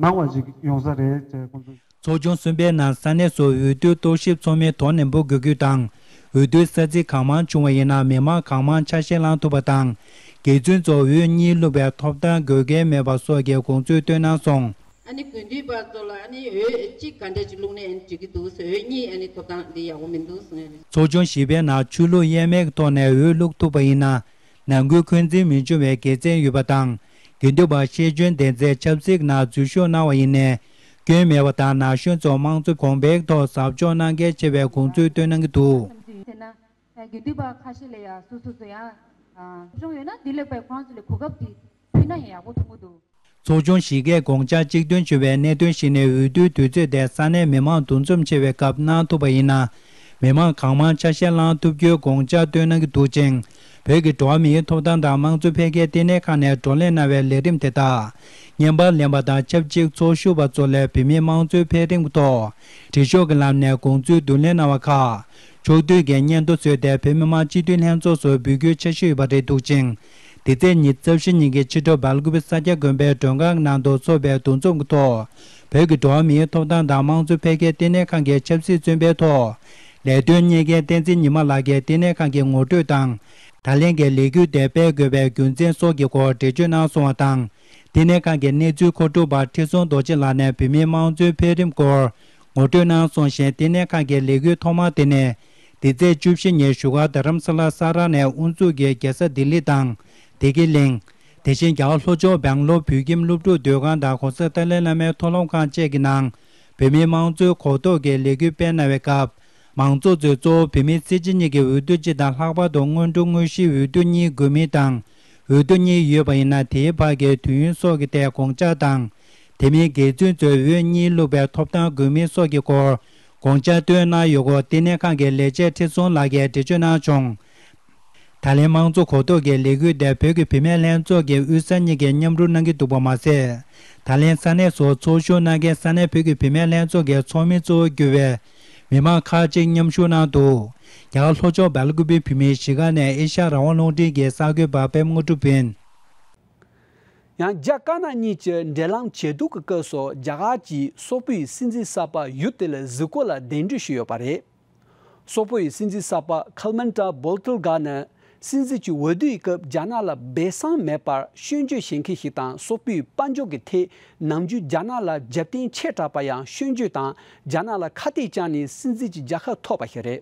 མང་བ་ཅིག་ཡོང་ས་རེད་ཅེས་ཁོང་ཚོ། ཚོགས་ཆུང་གསུམ་པའི་ནང་ས་གནས་སུ་འོས་བསྡུའི་རྟོག་ཞིབ་ཚོགས་མི་དོ་ནན་པོ་དགོས་རྒྱུ་དང་། འོས་བསྡུའི་ས་ཚིགས་གང་མང་བྱུང་བ་ཡིན་ན་མི་མང་གང་མང་ཆ་ཤས་བླང་ཐུབ་པ་དང་། འགན་འཛིན་ཚོ་འོས་གཉིས་བླུག་པའི་ཐོབ་ཐང་དགོས་གལ་མེད་པ་སོགས་ཀྱི་དགོངས་ཚུལ་བཏོན་གནང་སོང་། ཨ་ནི་དགུན་དུས་བར་དུ་ལ་ཨ་ནི་འོས་གཅིག་ག་འདྲ་ཅིག་བླུགས་ནའི་ཨ་ནི་འགྲིག་གི་འདུག་ཟེར། འོས་གཉིས་ཨ་ནི་ཐོབ་ཐང་འདི་ཡག་པོ་མི་འདུག་ཟེར། ཚོགས་ཆུང་བཞི་པའི་ནང་ཆོས་ལུགས་དབྱེ་མེད་ཀྱི་ཐོག་ནས་འོས་བླུག་ཐུབ་པ་ཡིན་ན་ནང་ཁུལ་འཁོན་འཛིན་མི་འབྱུང་བའི་དགེ་མཚན་ཡོད་པ་དང་། དགེ་འདུན་པ་ཤེས་འཇོན་ལྡན་ཚེ་ཆབ་སྲིད་ནང་འཛུལ་ཞུགས་གནང་བ་ཡིན་ནའི་སྐྱོན་མེད་པ་དང་ན་གཞོན་ཚོ་དམངས་གཙོ་གོང་འཕེལ་ཐོག་གཟབ་སྦྱོང་གནང་གལ་ཆེ་བའི་དགོངས་ཚུལ་བཏོན་གནང་གི་འདུག་དེ་ན་དགེ་འདུན་པ་ཁ་ཤས་ལ་ཡང་སོ་སོ་སོ་ཡང་གཞུང་ཡོད་ན་འདི་ལེགས་པའི་ཁོང་ཚོ་ལ་གོ་སྐབས་དེ་ཕུལ་ན་ཡང་ཡག་པོ་མཐོང་གི་འདུག་ཚོགས་ཆུང་བཞི་ཀས་དགོངས་འཆར་གཅིག་མཐུན་བྱུང་བའི་གནད་དོན་ཞིག་ནི་འོས་བསྡུའི་དུས་ཚོད་དེ་ས་གནས་མི་མང་འདུ་འཛོམས་ཆེ་བའི་སྐབས་གནང་ཐུབ་པ་ཡིན་ན། མི་མང་གང་མང་ཆ་ཤས་བླང་ཐུབ་རྒྱུའི་དགོངས་འཆར་བཏོན་གནང་གི་འདུག་ཅིང་། བོད་ཀྱི་འགྲོ་བ་མིའི་ཐོབ་ཐང་དང་དམངས་གཙོ་འཕེལ་རྒྱས་ལྟེ་གནས་ཁང་ནས་བགྲོ་གླེང་གནང་བའི་ལས་རིམ་དེ་དག་བརྙན་པར་ལེན་པ་དང་ཆབས་ཅིག་ཚོགས་ཞུགས་པ་ཚོ་ལ་བོད་མིའི་དམངས་གཙོའི་འཕེལ་རིམ་ཐོག་བྲིས་ཤོག་གི་ལམ་ནས་དགོངས་ཚུལ་བསྡུ་ལེན་གནང་བ་ཁག་ཕྱོགས་བསྡུས་ཀྱི་སྙན་ཐོ་བཟོས་ཏེ་བོད་མི་མང་སྤྱི་འཐུས་ལྷན་ཚོགས་སུ་འབུལ་རྒྱུའི་འཆར་གཞི་ཡོད་པ་རེད་འདུག་ཅིང་། འདི་ཚེས་ཉི་ཤུ་རྩ་བཞི་ཉིན་གྱི་ཕྱི་དྲོ་སྦེལ་ཀོབ་ས་སྐྱ་དགོན་པའི་མགྲོན་ཁང་ནང་དུ་འཚོགས་པའི་འདུ་འཛོམས་ཀྱི་ཐོག་བོད་ཀྱི་འགྲོ་བ་མིའི་ཐོབ་ཐང་དང་དམངས་གཙོ་འཕེལ་རྒྱས་ལྟེ་གནས་ཁང་གི་ཆབ་སྲིད་བཙོན་པའི་ཐོག་ལས་དོན་གཉེར་མཁན་བསྟན་འཛིན་ཉི་མ་ལགས་ཀྱིས་ལྟེ་གནས་ཁང་གི་ངོ་སྤྲོད་དང་། ད་ལན་གྱི་ལས་འགུལ་དེ་སྤེལ་དགོས་པའི་རྒྱུ་མཚན་སོགས་ཀྱི་སྐོར་འགྲེལ་བརྗོད་གནང་སོང་བ་དང་། ལྟེ་གནས་ཁང་གི་གནས་ཚུལ་མཁོ་སྒྲུབ་པ་ཁྲི་སྲོང་རྡོ་རྗེ་ལགས་ནས་བོད་མིའི་དམངས་གཙོའི་འཕེལ་རིམ་སྐོར་ངོ་སྤྲོད་གནང་སོང་ཞིང་། ལྟེ་གནས་ཁང་གི་ལས་འགུལ་ཐོག་མ་དེ་ནི། འདི་ཚེས་བཅུ་བཞི་ཉིན་བཞུགས་སྒར་རྡ་རམ་ས་ལ་ས་རཱ་ནས་དབུ་འཛུགས་ཀྱིས་རྒྱལ་ས་ལྡི་ལི་དང་བདེ་སྐྱིད་གླིང་། དེ་བཞིན་རྒྱ་གར་ལྷོ་ཕྱོགས་སྦེང་ལོར་བོད་ཁྱིམ་སློབ་ཕྲུག་སྡོད་ཁང་དང་གོང་ས་ཏཱ་ལའི་བླ་མའི་མཐོང་ལམ་ཁང་བཅས་ཀྱི་ནང་བོད་མིའི་དམངས་གཙོའི་གོ་རྟོགས་ཀྱི་ལས་འགུལ་སྤེལ་གནང་བའི་སྐབས། མང་ཚོགས་ཚོས་གཙོ་བོ་བོད་མིའི་སྲིད་སྤྱི་གཉིས་ཀྱི་འོས་བསྡུ་སྤྱི་དང་ལྷག་པར་དུ་སྔོན་འགྲོ་དངོས་གཞིའི་འོས་བསྡུ་གཉིས་དགོས་མིན་དང་། འོས་བསྡུ་གཉིས་ཡོད་པ་ཡིན་ན་དེའི་བར་གྱི་དུས་ཡུན་སོགས་ཀྱི་ཐད་དགོངས་འཆར་དང་། དེ་མིན་རྒྱལ་བཙུན་ཚོས་འོས་གཉིས་བླུག་པའི་ཐོབ་ཐང་དགོས་མིན་སོགས་ཀྱི་སྐོར་དགོངས་འཆར་བཏོན་གནང་ཡོད་སྐོར་ལྟེ་གནས་ཁང་གི་ལས་བྱེད་ཁྲི་སྲོང་ལགས་ཀྱིས་འགྲེལ་བརྗོད་གནང་བྱུང་། ད་ལན་དམངས་གཙོ་གོ་རྟོགས་ཀྱི་ལས་འགུལ་དེ་བོད་ཀྱི་བུད་མེད་ལྷན་ཚོགས་ཀྱི་དབུས་ས་གཉིས་ཀྱིས་མཉམ་རུབ་གནང་གི་འདུག་པ་མ་ཟད། ད་ལན་ས་གནས་སུ་ཚོགས་ཞུགས་གནང་མཁན་ས་གནས་བོད་ཀྱི་བུད་མེད་ལྷན་ཚོགས་ཀྱི་ཚོགས་མི་གཙོ་བོ་གྱུར་བའི་མི་མང་ཁག་ཅིག་མཉམ་ཞུགས་གནང་འདུག་རྒྱ་གར་ལྷོ་ཕྱོགས་སྦེལ་ཀུ་པེའི་བོད་མིའི་གཞིས་ཀ་ནས་ཨེ་ཤ་ཡ་རང་དབང་རླུང་འཕྲིན་གྱི་གསར་འགོད་པ་པད་མ་དངོས་གྲུབ་ཡིན། ཡང་རྒྱ་དཀར་ནག་གཉིས་ཀྱི་འབྲེལ་ལམ་ཇེ་སྡུག་གི་སྐབས་སུ་རྒྱ་གར་གྱི་སོག་པོའི་སྲིད་འཛིན་གསར་པ་ཡུ་ཏི་ལི་གཟིགས་སྐོར་ལ་གདན་འདྲེན་ཞུས་ཡོད་པ་རེད། སོག་པོའི་སྲིད་འཛིན་གསར་པ་ཁལ་མན་ཏྲ་བོལ་ཏུལ་གྷ་ནི་སྲིད་འཛིན་གྱི་འོས་བསྡུའི་སྐབས་རྒྱ་ནག་ལ་སྦས་གསང་མེད་པར་སྐྱོན་བརྗོད་བྱེད་མཁན་ཞིག་དང་སོག་པོའི་དཔལ་འབྱོར་གྱི་ཐད་ནམ་རྒྱུན་རྒྱ་ནག་ལ་རྒྱབ་རྟེན་ཆེ་དྲགས་པ་ཡང་སྐྱོན་བརྗོད་དང་རྒྱ་ནག་ལ་ཁ་གཏད་བཅག་ནས་སྲིད་འཛིན་གྱི་རྒྱལ་ཁ་ཐོབ་པ་ཞིག་རེད།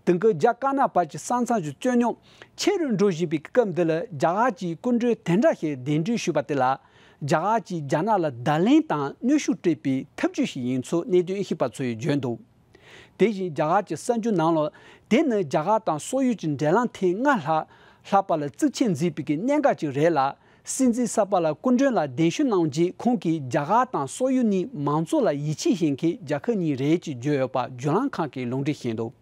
དེང་སྐབས་རྒྱ་དཀར་ནག་བར་གྱི་ས་མཚམས་ཀྱི་རྩོད་རྙོག་ཆེ་རུ་འགྲོ་བཞིན་པའི་སྐབས་འདི་ལ། རྒྱ་གར་གྱི་སྐུ་མགྲོན་དེ་འདྲ་ཞིག་གདན་འདྲེན་ཞུས་པ་དེ་ལ། རྒྱ་གར་གྱིས་རྒྱ་ནག་ལ་བརྡ་ལན་དང་གནོན་ཤུགས་སྤྲད་པའི་ཐབས་ཇུས་ཤིག་ཡིན་ཚུལ་གནད་དོན་ཤེས་པ་ཚོས་བརྗོད་འདུག་དེ་བཞིན་རྒྱ་གར་གྱི་གསར་འགྱུར་ནང་ལ། དེ་ནི་རྒྱ་གར་དང་སོག་ཡུལ་གྱི་འབྲེལ་ལམ་ཐེངས་ལྔ་ལྷག་ལྷག་པ་ལ་གཙིགས་ཆེར་འཛིན་པའི་གནད་འགག་ཅིག་རེད་ལ། སྲིད་འཛིན་གསར་པ་ལ་སྐུ་མགྲོན་ལ་གདན་ཞུ་གནང་རྗེས། ཁོང་གིས་རྒྱ་གར་དང་སོག་ཡུལ་གཉིས་མང་གཙོ་ལ་ཡིད་ཆེས་བཞིན་མཁན་རྒྱལ་ཁབ་གཉིས་རེད་ཅེས་བརྗོད་ཡོད་པ་བརྒྱུད་ལམ་ཁག་གིས་ལུང་འདྲེན་བྱས་འདུག་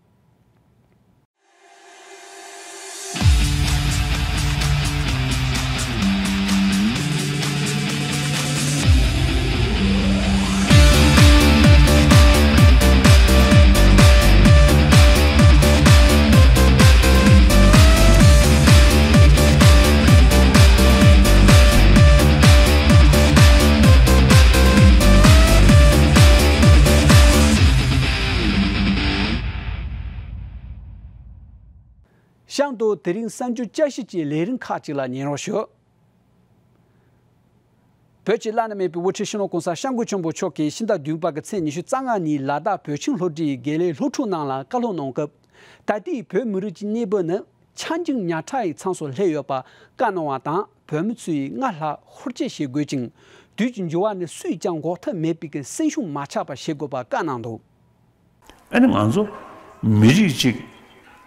གཤམ་དུ་དེ་རིང་གསར་འགྱུར་བསྐྱར་ཞིབ་ཀྱི་ལས་རིམ་ཁག་ཅིག་ལ་ཉན་རོགས་ཞུ། བོད་ཀྱི་བླ་ན་མེད་པའི་དབུ་ཁྲིད་སྤྱི་ནོར་༸གོང་ས་༸སྐྱབས་མགོན་ཆེན་པོ་མཆོག་གིས་ཕྱི་ཟླ་བདུན་པ་གི་ཚེས་ཉི་ཤུ་རྩ་ལྔ་ཉིན་ལ་དྭགས་བོད་ཁྱིམ་སློབ་གྲྭའི་དགེ་ལས་སློབ་ཕྲུག་རྣམས་ལ་བཀའ་སློབ་གནང་སྐབས། ད་ལྟའི་བོད་མི་རིགས་ཀྱི་གནས་བབ་ནི་ཆ་འཇིག་ཉག་ཕྲ་ཡི་མཚམས་སུ་སླེབས་ཡོད་པ་བཀའ་གནང་བ་དང་། བོད་མི་ཚོས་སྔར་ལྷག་ཧུར་བསྐྱེད་བྱེད་དགོས་ཅིང་། དུས་ཀྱི་འགྱུར་བ་ནི་སུས་ཀྱང་འགོག་ཐབས་མེད་པའི་སེམས་ཤུགས་མ་ཆག་པ་བྱེད་དགོས་པ་བཀའ་གནང་འདུག་ཨ་ནི་ང་ཚོ་མི་རིགས་གཅིག་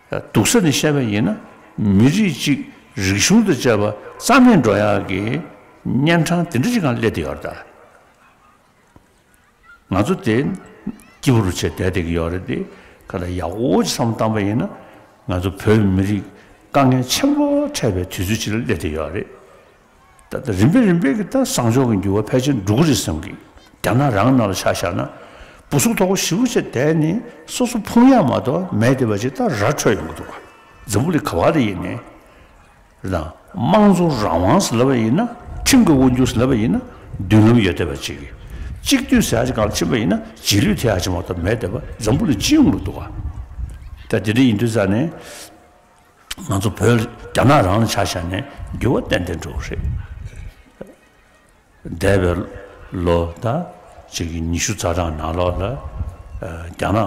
སྡུག་ས་ནས་བཤད་པ་ཡིན་ན། མི་རིགས་གཅིག་རིག་གཞུང་དང་བཅས་པ་རྩ་མེད་འགྲོ་ཡག་གི་གཉན་འཕྲང་དེ་འདྲ་ཅིག་སྒང་སླེབས་བསྡད་ཡོད་རེད་ད། ང་ཚོ་དེ་སྐྱིད་པོ་རུ་བྱས་བསྡད་བསྡད་ཀྱི་ཡོད་རེད་དེ། ག་ལ་ཡག་པོ་ཅིག་བསམ་བློ་བཏང་པ་ཡིན་ན། ང་ཚོ་བོད་མི་རིགས་དཀའ་ངལ་ཆེན་པོ་འཕྲད་པའི་དུས་ཚོད་ཅིག་ལ་སླེབས་བསྡད་ཡོད་རེད། ད་ལྟ་རིམ་པས་རིམ་པས་ཀྱི་ད་བཟང་ཕྱོགས་ཀྱི་འགྱུར་བ་ཕལ་ཆེར་འགྲོ་གི་རེད་བསམ་གི། རྒྱ་ནག་རང་ནང་ལ་ཆ་བཞག་ན། སྤུ་སུག་མཐོ་པོ་ཞེ་པོ་ཅིག་བསྡད་ནས་སོ་སོ་ཕུང་ཡག་མ་གཏོགས་མེད་བསྡད་པ་ཅིག་ད་ར་འཕྲོད་ཡོང་གི་འདུག་ག་འཛམ་བུ་གླིང་ག་བ་ལ་ཡིན་ནའི། རེད་དང་། དམངས་གཙོ་རང་དབང་ཟེར་ལབ་པ་ཡིན་ན། ཁྲིམས་ཀྱི་དབང་སྒྱུར་ཟེར་ལབ་པ་ཡིན་ན། མདུན་ལམ་ཡོད་བསྡད་པ་ཅིག་གི། གཅིག་སྡུད་ཟེར་ཡག་ཅིག་སྒང་ལ་ཕྱིན་པ་ཡིན་ན། རྗེས་ལུས་ཐེབས་ཡག་ཅིག་མ་གཏོགས་མེད་བསྡད་པ་འཛམ་བུ་གླིང་སྤྱི་ཡོངས་ལ་འདུག་ག་ད་དེ་འདྲ་ཡིན་དུས་ཙང་ནས། ང་ཚོ་བོད་རྒྱ་ནག་རང་ལ་ཆ་བཞག་ནས་འགྱུར་བ་ཏན་ཏན་འགྲོ་གི་རེད། འདས་པའི་ལོ་ད་ཅིག་གི་ཉི་ཤུ་རྩ་གྲངས་ནང་ལོགས་ལ། ཨ། རྒྱ་ནག་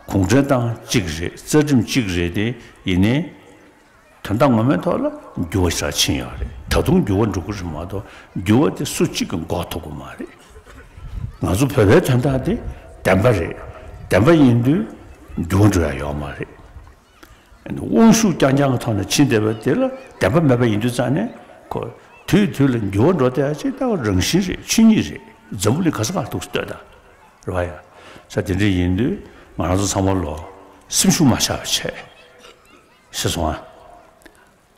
གུང་ཁྲན་ཏང་གཅིག་རེད། རྩ་ཁྲིམས་གཅིག་རེད་དེ། ཡིན་ནའི་དོན་དག་ངོ་མའི་ཐོག་ལ་འགྱུར་བ་ཞིག་ཕྱིན་ཡོད་རེད། ད་དུང་འགྱུར་བ་འགྲོ་གི་རེད་མ་གཏོགས། འགྱུར་བ་དེ་སུ་གཅིག་གིས་འགོག་ཐུབ་ཀྱི་མ་རེད། ང་ཚོ་བོད་པའི་དོན་དག་དེ་བདེན་པ་རེད། བདེན་པ་ཡིན་དུས་འགྱུར་བ་འགྲོ་ཡག་ཡོད་མ་རེད། དབང་ཤུགས་རྐྱང་རྐྱང་གི་ཐོག་ནས་ཕྱིན་བསྡད་པ་དེ་ལ་བདེན་པ་མེད་པ་ཡིན་དུས་ཙང་ནས། ཁོ་དུས་དུས་ལ་འགྱུར་བ་འགྲོ་བསྡད་ཡག་ཅིག་ད་རང་བཞིན་རེད། ཆོས་ཉིད་རེད། འཛམ་བུ་གླིང་ག་ས་ག་ལ་འདུག་སེ་ལྟོས་དང་། རེད་བ་ཡ། ས་དེ་འདྲ་ཡིན་དུས་ང་རང་ཚོ་ཚང་མ་ལོ་སེམས་ཤུགས་མ་ཆག་པ་བྱས། ཤེས་སོང་ཨ།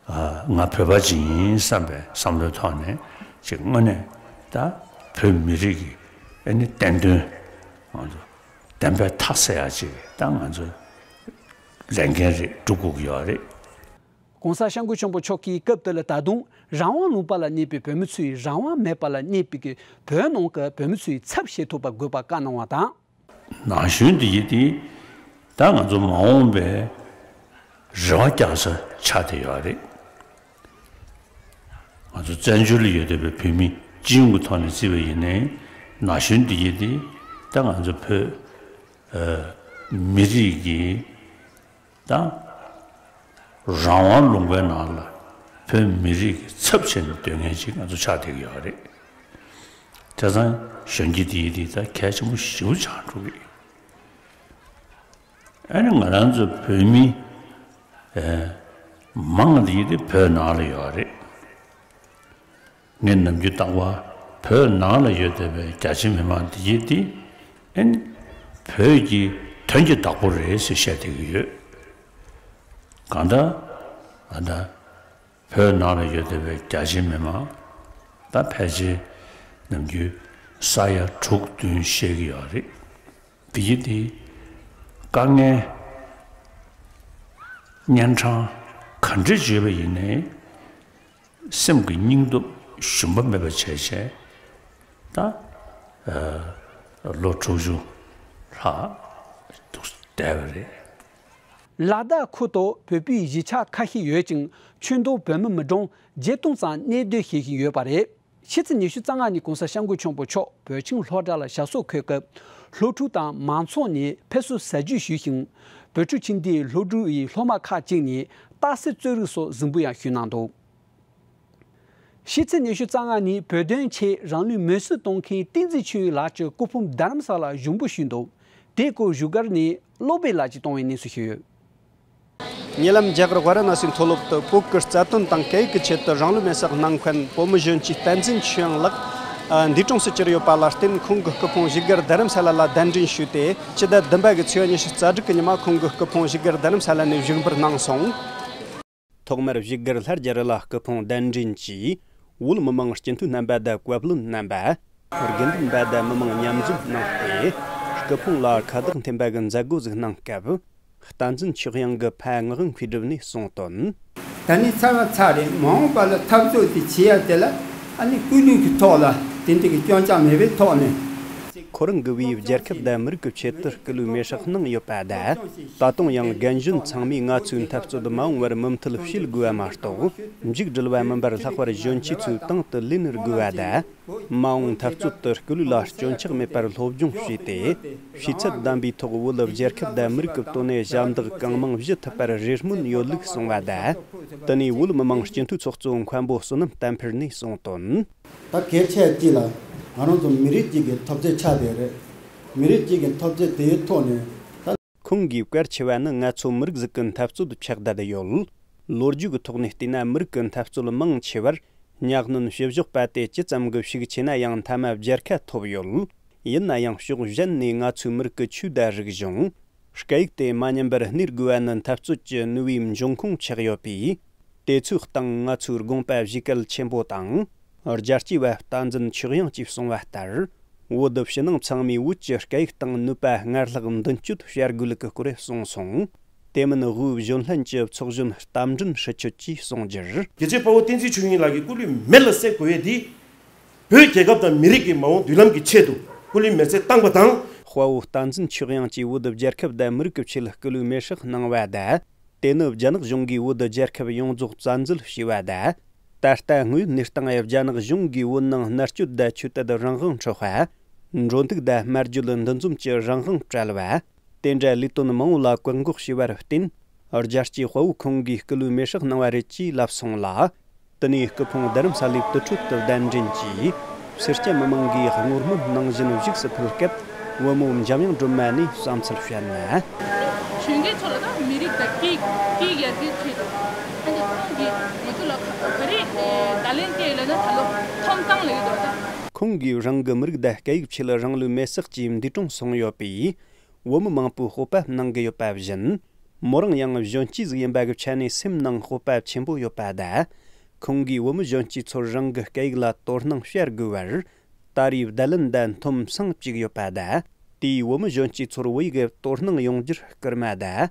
ཨ། ང་བོད་པ་ཅིག་ཡིན་བསམ་པའི་བསམ་བློའི་ཐོག་ནས་ཅིག་དངོས་གནས་ད་བོད་མི་རིགས་ཀྱི་ཨ་ནི་བདེན་དོན། ང་ཚོ་བདེན་པའི་མཐའ་གསལ་ཡག་ཅིག་ད་ང་ཚོ་ལས་འགན་རེད། སྒྲུབ་དགོས་ཀྱི་ཡོད་རེད། ༸གོང་ས་༸སྐྱབས་མགོན་ཆེན་པོ་མཆོག་གིས་སྐབས་དེ་ལ་ད་དུང་རང་དབང་ལུང་པ་ལ་གནས་པའི་བོད་མི་ཚོས་རང་དབང་མེད་པ་ལ་གནས་པའི་བོད་ནང་གི་བོད་མི་ཚོའི་ཚབ་བྱེད་ཐུབ་པ་དགོས་པ་བཀའ་གནང་བ་དང་། ན་གཞོན་འདི་ཡིན་ཏེ། ད་ང་ཚོ་མ་འོངས་པའི་རེ་བ་རྒྱག་ས་ཆགས་བསྡད་ཡོད་རེད། ང་ཚོ་བཙན་བྱོལ་ལ་ཡོད་བསྡད་པའི་བོད་མི་སྤྱི་ཡོངས་ཀྱི་ཐོག་ནས་བརྩིས་པ་ཡིན་ནའི། ན་གཞོན་འདི་ཡིན་ཏེ། ད་ང་ཚོ་བོད་ཨ་མི་རིགས་ཀྱི་ད་རང་དབང་ལུང་པའི་ནང་ལ་བོད་མི་རིགས་ཀྱི་ཚབ་བྱས་ནས་སྡོད་མཁན་ཅིག་ང་ཚོ་ཆགས་བསྡད་ཀྱི་ཡོད་རེད། དེ་ཙང་གཞོན་སྐྱེས་འདི་ཡིན་ཏེ་ད་གལ་ཆེན་པོ་ཞེ་པོ་ཆགས་འགྲོ་གི། ཨ་ནི་ང་རང་ཚོ་བོད་མི་ཨེ་མང་ང་དེ་ཡིན་ཏེ་བོད་ནང་ལ་ཡོད་རེད། ངས་ནམ་རྒྱུན་རྟག་པར་བོད་ནང་ལ་ཡོད་བསྡད་པའི་རྒྱ་ཆེ་མི་མང་དེ་ཡིན་ཏེ། ཨ་ནི་བོད་ཀྱི་དོན་གྱི་བདག་པོ་རེད་ཟེར་བཤད་བསྡད་ཀྱི་ཡོད། གང་ལྟར་ཨ་ད་བོད་ནང་ལ་ཡོད་བསྡད་པའི་རྒྱ་ཆེ་མི་མང་ད་ཕལ་ཆེར་ནམ་རྒྱུན་ས་ཡ་དྲུག་བདུན་བཤད་ཀྱི་ཡོད་རེད། དེ་ཡིན་ཏེ་དཀའ་ངལ་གཉན་འཕྲང་ག་འདྲ་ཅིག་ཡོད་པ་ཡིན་ནའི། སེམས་ཀྱི་སྙིང་སྟོབས་ཞུམ་པ་མེད་པ་བྱས་བྱས། ད་ཨ་ལོ་དྲུག་ཅུ་ལྷག་འདུག་བསྡད་པ་རེད། ལ་དྭགས་ཁུལ་དུ་བོད་པའི་གཞིས་ཆགས་ཁ་ཤས་ཡོད་ཅིང་། ཁྱོན་བསྡོམས་བོད་མི་མི་གྲངས་བརྒྱད་སྟོང་ཙམ་གནས་སྡོད་བྱེད་བཞིན་ཡོད་པ་རེད། ཕྱི་ཚེས་ཉི་ཤུ་རྩ་ལྔ་ཉིན་༸གོང་ས་༸སྐྱབས་མགོན་ཆེན་པོ་མཆོག་བོད་ཁྱིམ་སློབ་གྲྭ་ལ་ཞབས་སོར་འཁོད་སྐབས། སློབ་ཕྲུག་དང་མང་ཚོགས་ནས་ཕེབས་བསུ་ཟས་བཅུད་ཞུས་ཤིང་། བོད་ཕྲུག་ཁྱིམ་སྡེའི་སློབ་ཕྲུག་ཡི་སློབ་མ་ཁག་ཅིག་ནས་རྟགས་གསལ་རྩོད་རིགས་སོགས་གཟིགས་འབུལ་ཡང་ཞུས་གནང་འདུག་ཕྱི་ཚེས་ཉི་ཤུ་རྩ་ལྔ་ཉིན་བོད་དོན་ཆེད་རང་ལུས་མེར་སྲེག་གཏོང་མཁན་བསྟན་འཛིན་ཆོས་དབྱིངས་ལགས་ཀྱི་སྐུ་ཕུང་རྡ་རམ་ས་ལ་བཞེངས་འབུལ་ཞུས་འདུག་དེའི་སྐོར་བཞུགས་སྒར་ནས་བློ་བྷེ་ལགས་ཀྱིས་གཏོང་བའི་གནས་ཚུལ་ཞིག་ཡོད། ཉེ་ལམ་རྒྱ་གར་ཝཱ་ར་ཎ་སིའི་མཐོ་སློབ་ཏུ་བོད་ཀྱི་རྩ་དོན་དང་སྐད་ཡིག་གི་ཆེད་དུ་རང་ལུས་མེར་སྲེག་གནང་མཁན་བོད་མི་གཞོན་སྐྱེས་བསྟན་འཛིན་ཆོས་དབྱིངས་ལགས། ཨ། འདས་གྲོངས་སུ་གྱུར་ཡོད་པ་ལ་བརྟེན། ཁོང་གི་སྐུ་ཕུང་བཞུགས་སྒར་རྡ་རམ་ས་ལ་ལ་གདན་འདྲེན་ཞུས་ཏེ། སྤྱི་ཟླ་བདུན་པ་གི་ཚེས་ཉི་ཤུ་རྩ་དྲུག་གི་ཉི་མ་ཁོང་གི་སྐུ་ཕུང་བཞུགས་སྒར་རྡ་རམ་ས་ལ་ནས་བཞུགས་འབུལ་གནང་སོང་། ཐོག་མར་བཞུགས་སྒར་ལྷ་རྒྱལ་རི་ལ་སྐུ་ཕུང་གདན་འདྲེན་གྱིས། བོད་མི་མང་སྤྱི་འཐུས་རྣམ་པ་དང་བཀའ་བློན་རྣམ་པ། དགེ་འདུན་པ་དང་མི་མང་མཉམ་འཛོམས་གནང་སྟེ། སྐུ་ཕུང་ལ་ཁ་བཏགས་འཐེན་པ་གི་མཛད་སྒོ་ཟིག་གནང་སྐབས། བསྟན་འཛིན་ཆོས་དབྱིངས་ཀྱིས་ཕར་ངག་དབང་མཁས་གྲུབ་ནས་གསུངས་དོན། ད་ནི་ཚར་བ་ཚར་རེད། མ་འོངས་པ་ལ་འཐབ་རྩོད་དེ་བྱེད་ཡ་དེ་ལ་ཨ་ནི་སྐུ་ལུས་ཀྱི་ཐོག་ལ་དེ་འདྲ་གི་སྐྱོན་ཆ་མེད་པའི་ཐོག་ནས། ཁོ་རང་གི་བོད་རྒྱལ་ཁབ་དང་མི་རིགས་ཀྱི་ཆེད་དུ་སྐུ་ལུས་མེར་སྲེག་གནང་ཡོད་པ་དང་། ད་དུང་ཡང་རྒན་གཞོན་ཚང་མས་ང་ཚོའི་འཐབ་རྩོད་མ་འོངས་པར་མུ་མཐུད་བྱེད་དགོས་པ་མ་གཏོགས། མཇུག་སྒྲིལ་བ་མིན་པར་ལྷག་པར་གཞོན་སྐྱེས་ཚོས་དང་དུ་ལེན་དགོས་པ་དང་། མ་འོངས་འཐབ་རྩོད་དུ་སྐུ་ལུས་ལ་སྐྱོན་ཆག་མེད་པར་སློབ་སྦྱོང་བྱས་ཏེ། ཤེས་ཚད་ལྡན་པའི་ཐོག་བོད་རྒྱལ་ཁབ་དང་མི་རིགས་ཀྱི་དོན་ནས་ཞབས་འདེགས་གང་མང་ཞུ་ཐུབ་པར་རེ་སྨོན་ཡོད་ལུགས་གསུངས་པ་དང་། དེ་ནས་བོད་མི་མང་སྤྱི་འཐུས་ཚོགས་གཙོ་མཁན་པོ་བསོད་ནམས་བསྟན་འཕེལ་ནས་གསུངས་དོན། ད་གལ་ཆེ་གཅིག་ལ་ང་རང་ཚོ་མི་རིགས་གཅིག་གི་འཐབ་རྩོད་ཆགས་བསྡད་རེད། མི་རིགས་གཅིག་གི་འཐབ་རྩོད་དེའི་ཐོག་ནས་ད། ཁོང་གིས་གལ་ཆེ་བ་ནི་ང་ཚོ་མི་རིགས་ཟིག་གི་འཐབ་རྩོད་ཆགས་བསྡད་ཡོད། ལོ་རྒྱུས་ཀྱི་ཐོག་ནས་བལྟས་ན་མི་རིགས་ཀྱི་འཐབ་རྩོད་མང་ཆེ་བར་གཉའ་གནོན་བྱེད་ཕྱོགས་པ་དེ་ཇི་ཙམ་གྱི་ཤུགས་ཆེ་ན་ཡང་མཐའ་མ་བརྗེད་ཁ་ཐོབ་ཡོད། ཡིན་ན་ཡང་ཕྱོགས་གཞན་ནས་ང་ཚོའི་མི་རིགས་ཀྱི་ཆོས་དང་རིག་གཞུང་། སྐད་ཡིག་དེ་མ་ཉམས་པར་གནས་དགོས་པ་ནི་འཐབ་རྩོད་ཀྱི་ནུས་པའི་འབྱུང་ཁུངས་ཆགས་ཡོད་པས། དེ་ཚོའི་སྟེང་ང་ཚོའི་དགོངས་པ་གཞིས་བྱེས་ཆེན་པོ་དང་། རྒྱལ་གཅེས་པ་བསྟན་འཛིན་ཆོས་དབྱིངས་ཀྱིས་གསུངས་པ་ལྟར། བོད་ཕྱི་ནང་ཚང་མས་བོད་ཀྱི་སྐད་ཡིག་དང་ནུས་པ་སྔར་ལྷག་མདུན་སྐྱོད་བྱ་དགོས་ལུགས་ཀྱི་སྐོར་གསུངས་སོང་། དེ་མིན་དབུས་གཞོན་ལྷན་གྱི་ཚོགས་གཞོན་རྟ་མགྲིན་ཧྲི་ཆོས་ཀྱིས་གསུངས་རྒྱུར། རྒྱལ་གཅེས་དཔའ་བོ་བསྟན་འཛིན་ཆོས་དབྱིངས་ལགས་ཀྱི་སྐུ་ལུས་མེར་ལ་བསྲེག་དགོས་ཡས་འདི། བོད་རྒྱལ་ཁབ་དང་མི་རིགས་ཀྱི་མ་འོངས་མདུན་ལམ་གྱི་ཆེད་དུ་སྐུ་ལུས་མེར་སྲེག་བཏང་པ་དང་། དཔའ་བོ་བསྟན་འཛིན་ཆོས་དབྱིངས་ཀྱིས་བོད་རྒྱལ་ཁབ་དང་མི་རིགས་ཀྱི་ཆེད་སྐུ་ལུས་མེར་སྲེག་གནང་བ་དང་། དེ་ནི་རྒྱ་ནག་གཞུང་གིས་བོད་རྒྱལ་ཁབ་ཡོངས་རྫོགས་བཙན་འཛུལ་བྱས་པ་དང་། ད་ལྟ་དངོས་ཡོད་གནས་སྟངས་རྒྱ་ནག་གཞུང་གིས་བོད་ནང་མནར་གཅོད་དང་ཆོས་དད་རང་དབང་འཕྲོག་པ། འགྲོ་འདུག་དང་སྨྲ་བརྗོད་འདུ་འཛོམས་ཀྱི་རང་དབང་བཀྲལ་བ། དེ་འདྲ་ལས་དོན་མང་བོ་ལ་བཀག་འགོག་བྱས་པར་བརྟེན། རྒྱལ་གཅེས་དཔའ་བོ་ཁོང་གིས་སྐུ་ལུས་མེར་སྲེག་གནང་བ་རེད་ཅེས་ལབ་སོང་ལ། དེ་ནས་སྐུ་ཕུང་རྡ་རམ་ས་ལའི་དུར་ཁྲོད་དུ་གདན་འདྲེན་གྱིས། སེར་སྐྱ་མི་མང་གིས་བསྔོ་སྨོན་གནང་བཞིན་བཞུགས་སུ་ཕུལ་སྐབས། བུ་མོ་འཇམ་དབྱངས་སྒྲོལ་མ་ནས་བསམ་ཚུལ་བཤད་ན། གཞོན་སྐྱེས་ཚོ་ལ་ད་མི་རིགས་དང་སྐད་སྐད་ཡར་རྒྱས་ཆེད་དུ། ཨ་ནི་ཁོང་གིས་ང་ཚོ་ལ་ག་ག་རེ་བརྡ་ལན་སྤྲད་ཡོད་ལབ་ན། ད་ལོ་ཐོབ་ཐང་ལབ་ཀྱི་འདུག་ད། ཁོང་གིས་རང་གི་མི་རིགས་དང་སྐད་ཡིག་ཆེད་རང་ལུས་མེར་སྲེག་བྱས་འདས་གྲོངས་སོང་ཡོད་པས། བོད་མི་མང་པོས་སྤོབས་པ་གནང་གི་ཡོད་པ་བཞིན། མོ་རང་ཡང་གཞོན་སྐྱེས་ཟིག་ཡིན་པ་གི་ཆ་ནས་སེམས་ནང་སྤོབས་པ་ཆེན་པོ་ཡོད་པ་དང་། ཁོང་གིས་བོད་མི་གཞོན་སྐྱེས་ཚོར་རང་གི་སྐད་ཡིག་ལ་དོ་སྣང་བྱ་དགོས་པར། ད་རེས་བརྡ་ལན་དང་འཐུམ་སང་བཅུག་ཡོད་པ་དང་། དེས་བོད་མི་གཞོན་སྐྱེས་ཚོར་བོད་ཡིག་གི་དོ་སྣང་ཡོང་རྒྱུར་སྐུལ་མ་དང་།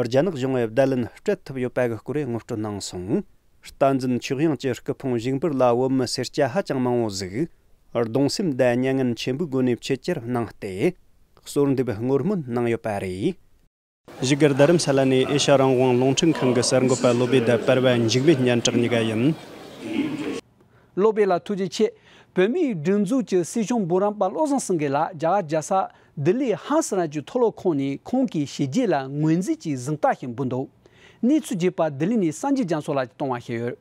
རྒྱ་ནག་གཞུང་གི་བརྡ་ལན་སྤྲད་ཐུབ་ཡོད་པ་གི་སྐོར་ངོ་སྤྲོད་གནང་སོང་། བསྟན་འཛིན་ཆོས་དབྱིངས་ཀྱི་སྐུ་ཕུང་བཞེངས་འབུལ་ལ་བོད་མི་སེར་སྐྱ་ཧ་ཅང་མང་བོ་ཟིག་གདུང་སེམས་དང་མྱ་ངན་ཆེན་པོའི་སྒོ་ནས་ཆེད་བཅར་གནང་སྟེ། གསོལ་འདེབས་བསྔོ་སྨོན་གནང་ཡོད་པ་རེད། བཞུགས་སྒར་རྡ་རམ་ས་ལ་ནས་ཨེ་ཤ་རང་དབང་རླུང་འཕྲིན་ཁང་གི་གསར་འགོད་པ་བློ་བྷེ་དང་པར་པ་འཇིགས་མེད་སྙན་གྲགས་གཉིས་ཀ་ཡིན། བློ་བྷེ་ལགས་ཐུགས་རྗེ་ཆེ། བོད་མིའི་སྒྲིག་འཛུགས་ཀྱི་སྲིད་སྐྱོང་འབུམ་རམས་པ་བློ་བཟང་སེང་གེ་ལགས་རྒྱ་གར་རྒྱལ་ས་ལྡི་ལིའི་ཧན་སི་རལ་གྱི་མཐོ་སློབ་ཁང་ནས་ཁོང་གི་བྱས་རྗེས་ལ་ངོས་འཛིན་གྱི་གཟེངས་རྟགས་ཤིག་འབུལ་འདུག་གནས་ཚུལ་རྒྱས་པ་ལྡི་ལི་ནས་སངས་རྒྱས་རྒྱ་མཚོ་ལགས་ཀྱིས་གཏོང་བ་ཞིག་ཡོད།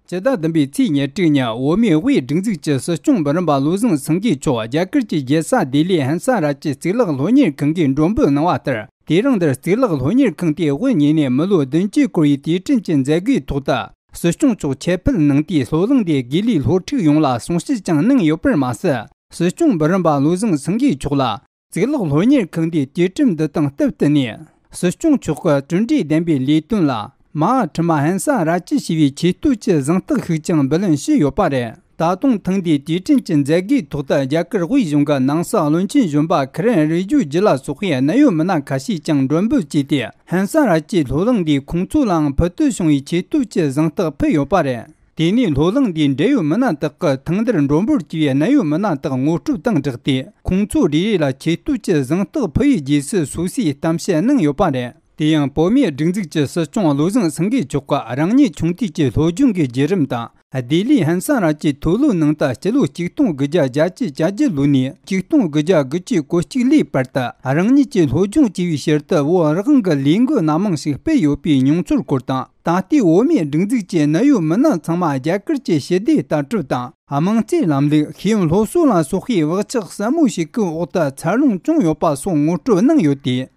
སྤྱི་ཟླ་བདུན་པའི་ཚེས་ཉེར་དྲུག་ཉིན་བོད་མིའི་དབུས་སྒྲིག་འཛུགས་ཀྱི་སྲིད་སྐྱོང་འབུམ་རམས་པ་བློ་བཟང་སེང་གེ་མཆོག་རྒྱ་གར་གྱི་རྒྱལ་ས་ལྡི་ལིའི་ཧན་ས་རལ་གྱི་གཙུག་ལག་སློབ་གཉེར་ཁང་གིས་མགྲོན་འབོད་གནང་བ་ལྟར། དེ་རིང་འདིར་གཙུག་ལག་སློབ་གཉེར་ཁང་དེའི་དབུ་བརྙེས་ནས་མི་ལོ་བདུན་ཅུ་འཁོར་བའི་དུས་དྲན་གྱི་མཛད་སྒོའི་ཐོག་ཏུ། སྲིད་སྐྱོང་མཆོག་ཆེད་ཕེབས་གནང་དུས་སློབ་གླིང་དེའི་དགེ་ལས་སློབ་ཕྲུག་ཡོངས་ལ་གསུང་བཤད་ཀྱང་གནང་ཡོད་པར་མ་ཟད། སྲིད་སྐྱོང་འབུམ་རམས་པ་བློ་བཟང་སེང་གེ་མཆོག་ལ། གཙུག་ལག་སློབ་གཉེར་ཁང་དེའི་དུས་དྲན་འདི་དང་སྟབས་བསྟུན་ནས། སྲིད་སྐྱོང་མཆོག་གི་གྲུབ་འབྲས་ལྡན་པའི་ལས་དོན་ལ་མ་ཧཱ་ཁྲི་མ་ཧན་ས་རཱ་ཅི་ཞེས་པའི་ཆེ་བསྟོད་ཀྱི་གཟེངས་རྟགས་ཤིག་ཀྱང་འབུལ་ལེན་ཞུས་ཡོད་པ་རེད། ད་དུང་ཐེངས་འདིའི་དུས་དྲན་གྱི་མཛད་སྒོའི་ཐོག་ཏུ་རྒྱ་གར་དབུས་གཞུང་གི་ནང་སྲིད་བློན་ཆེན་གཞོན་པ་ཁི་རན་རི་ཇུ་ཇི་ལ་སོགས་པའི་གནད་ཡོད་མི་སྣ་ཁ་ཤས་ཀྱང་མགྲོན་འབོད་བྱས་ཏེ། ཧན་ས་རཱ་ཅི་སློབ་གླིང་འདིའི་ཁོང་ཚོ་ལའང་ཕུལ་དུ་བྱུང་བའི་ཆེ་བསྟོད་ཀྱི་གཟེངས་རྟགས་ཕུལ་ཡོད་པ་རེད། དེ་ནས་སློབ་གླིང་འདིའི་འབྲེལ་ཡོད་མི་སྣ་དག་གིས་ཐེངས་འདིར་མགྲོན་འབོད་བྱས་པའི་གནད་ཡོད་མི་སྣ་དག་ངོ་སྤྲོད་དང་སྦྲགས་ཏེ། ཁོང་ཚོ་རེ་རེ་ལ་ཆེ་བསྟོད་ཀྱི་གཟེངས་རྟགས་ཕུལ་བའི་རྗེས་སུ་སོ་སོས་གཏམ་བཤད་གནང་ཡོད་པ་རེད། དེ་ཡང་བོད་མིའི་སྒྲིག་འཛུགས་ཀྱི་སྲིད་སྐྱོང་བློ་བཟང་སེང་གེ་མཆོག་གིས་རང་ཉིད་ཆུང་དུས་ཀྱི་སློབ་སྦྱོང་གི་བརྒྱུད་རིམ་དང་། ལྡི་ལིའི་ཧན་སན་ར་ཅི་མཐོ་སློབ་ནང་དུ་སྤྱི་ལོ་ཆིག་སྟོང་དགུ་བརྒྱ་བརྒྱད་ཅུ་གྱ་བརྒྱད་ལོ་ནས་ཆིག་སྟོང་དགུ་བརྒྱ་དགུ་བཅུ་གོ་གཅིག་ལོའི་བར་དུ་རང་ཉིད་ཀྱིས་སློབ་སྦྱོང་བྱས་པའི་ཕྱིར་དུ་བོད་རང་དབང་གི་ལས་འགུལ་སྣ་མང་ཞིག་སྤེལ་ཡོད་པའི་མྱོང་ཚོར་སྐོར་དང་། ད་ལྟའི་བོད་མིའི་སྒྲིག་འཛུགས་ཀྱི་གནད་ཡོད་མི་སྣ་ཚང་མ་རྒྱ་གར་གྱི་ཞི་བདེའི་ལྟ་གྲུབ་དང་། དམངས་གཙོའི་ལམ་ལུགས། ཤེས་ཡོན་སློབ་གསོ་ལ་སོགས་པའི་བག་ཆགས་ཟབ་མོ་ཞིག་གི་འོག་ཏུ་འཚར་ལོངས་བྱུང་ཡོད་པ་སོགས་ངོ་སྤྲོད་གནང་ཡོད་དེ།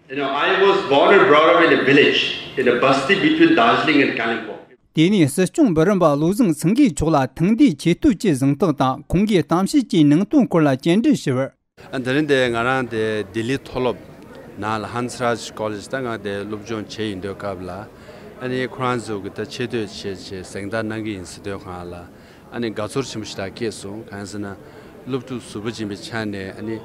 You know, I was born and brought up in a village, in a basti between Darjeeling and Kalimpong. དེ་ནས་སྲིད་སྐྱོང་འབུམ་རམས་པ་བློ་བཟང་སེང་གེ་མཆོག་ལ་ཐེངས་འདིའི་ཆེས་མཐོའི་གཟེངས་རྟགས་དང་ཁོང་གིས་གཏམ་བཤད་ཀྱི་ནང་དོན་སྐོར་ལ་བཅར་འདྲི་ཞུས་པར། ཨ། དེ་རིང་དེ་ང་རང་དེ་ལྡི་ལི་མཐོ་སློབ་ནང་ལ་ཧན་སི་རཱཇ་ཀོ་ལེཇ་ད་ང་དེ་སློབ་སྦྱོང་བྱེད་ཡོང་དུས་སྐབས་ལ། ཨ་ནི་ཁོ་རང་ཚོ་གི་ད་ཆེ་བསྟོད་བྱེད་བྱེད་གཟེངས་རྟགས་གནང་གི་ཡིན་ཟེར་དུས་སྒང་ལ། ཨ་ནི་དགའ་ཚོར་ཆེན་པོ་ཞེ་དྲག་སྐྱེས་སོང་། གང་ཡིན་ཟེར་ན། སློབ་ཕྲུག་ཟུར་པ་ཡིན་པའི་ཆ་ནས། ཨ་ནི་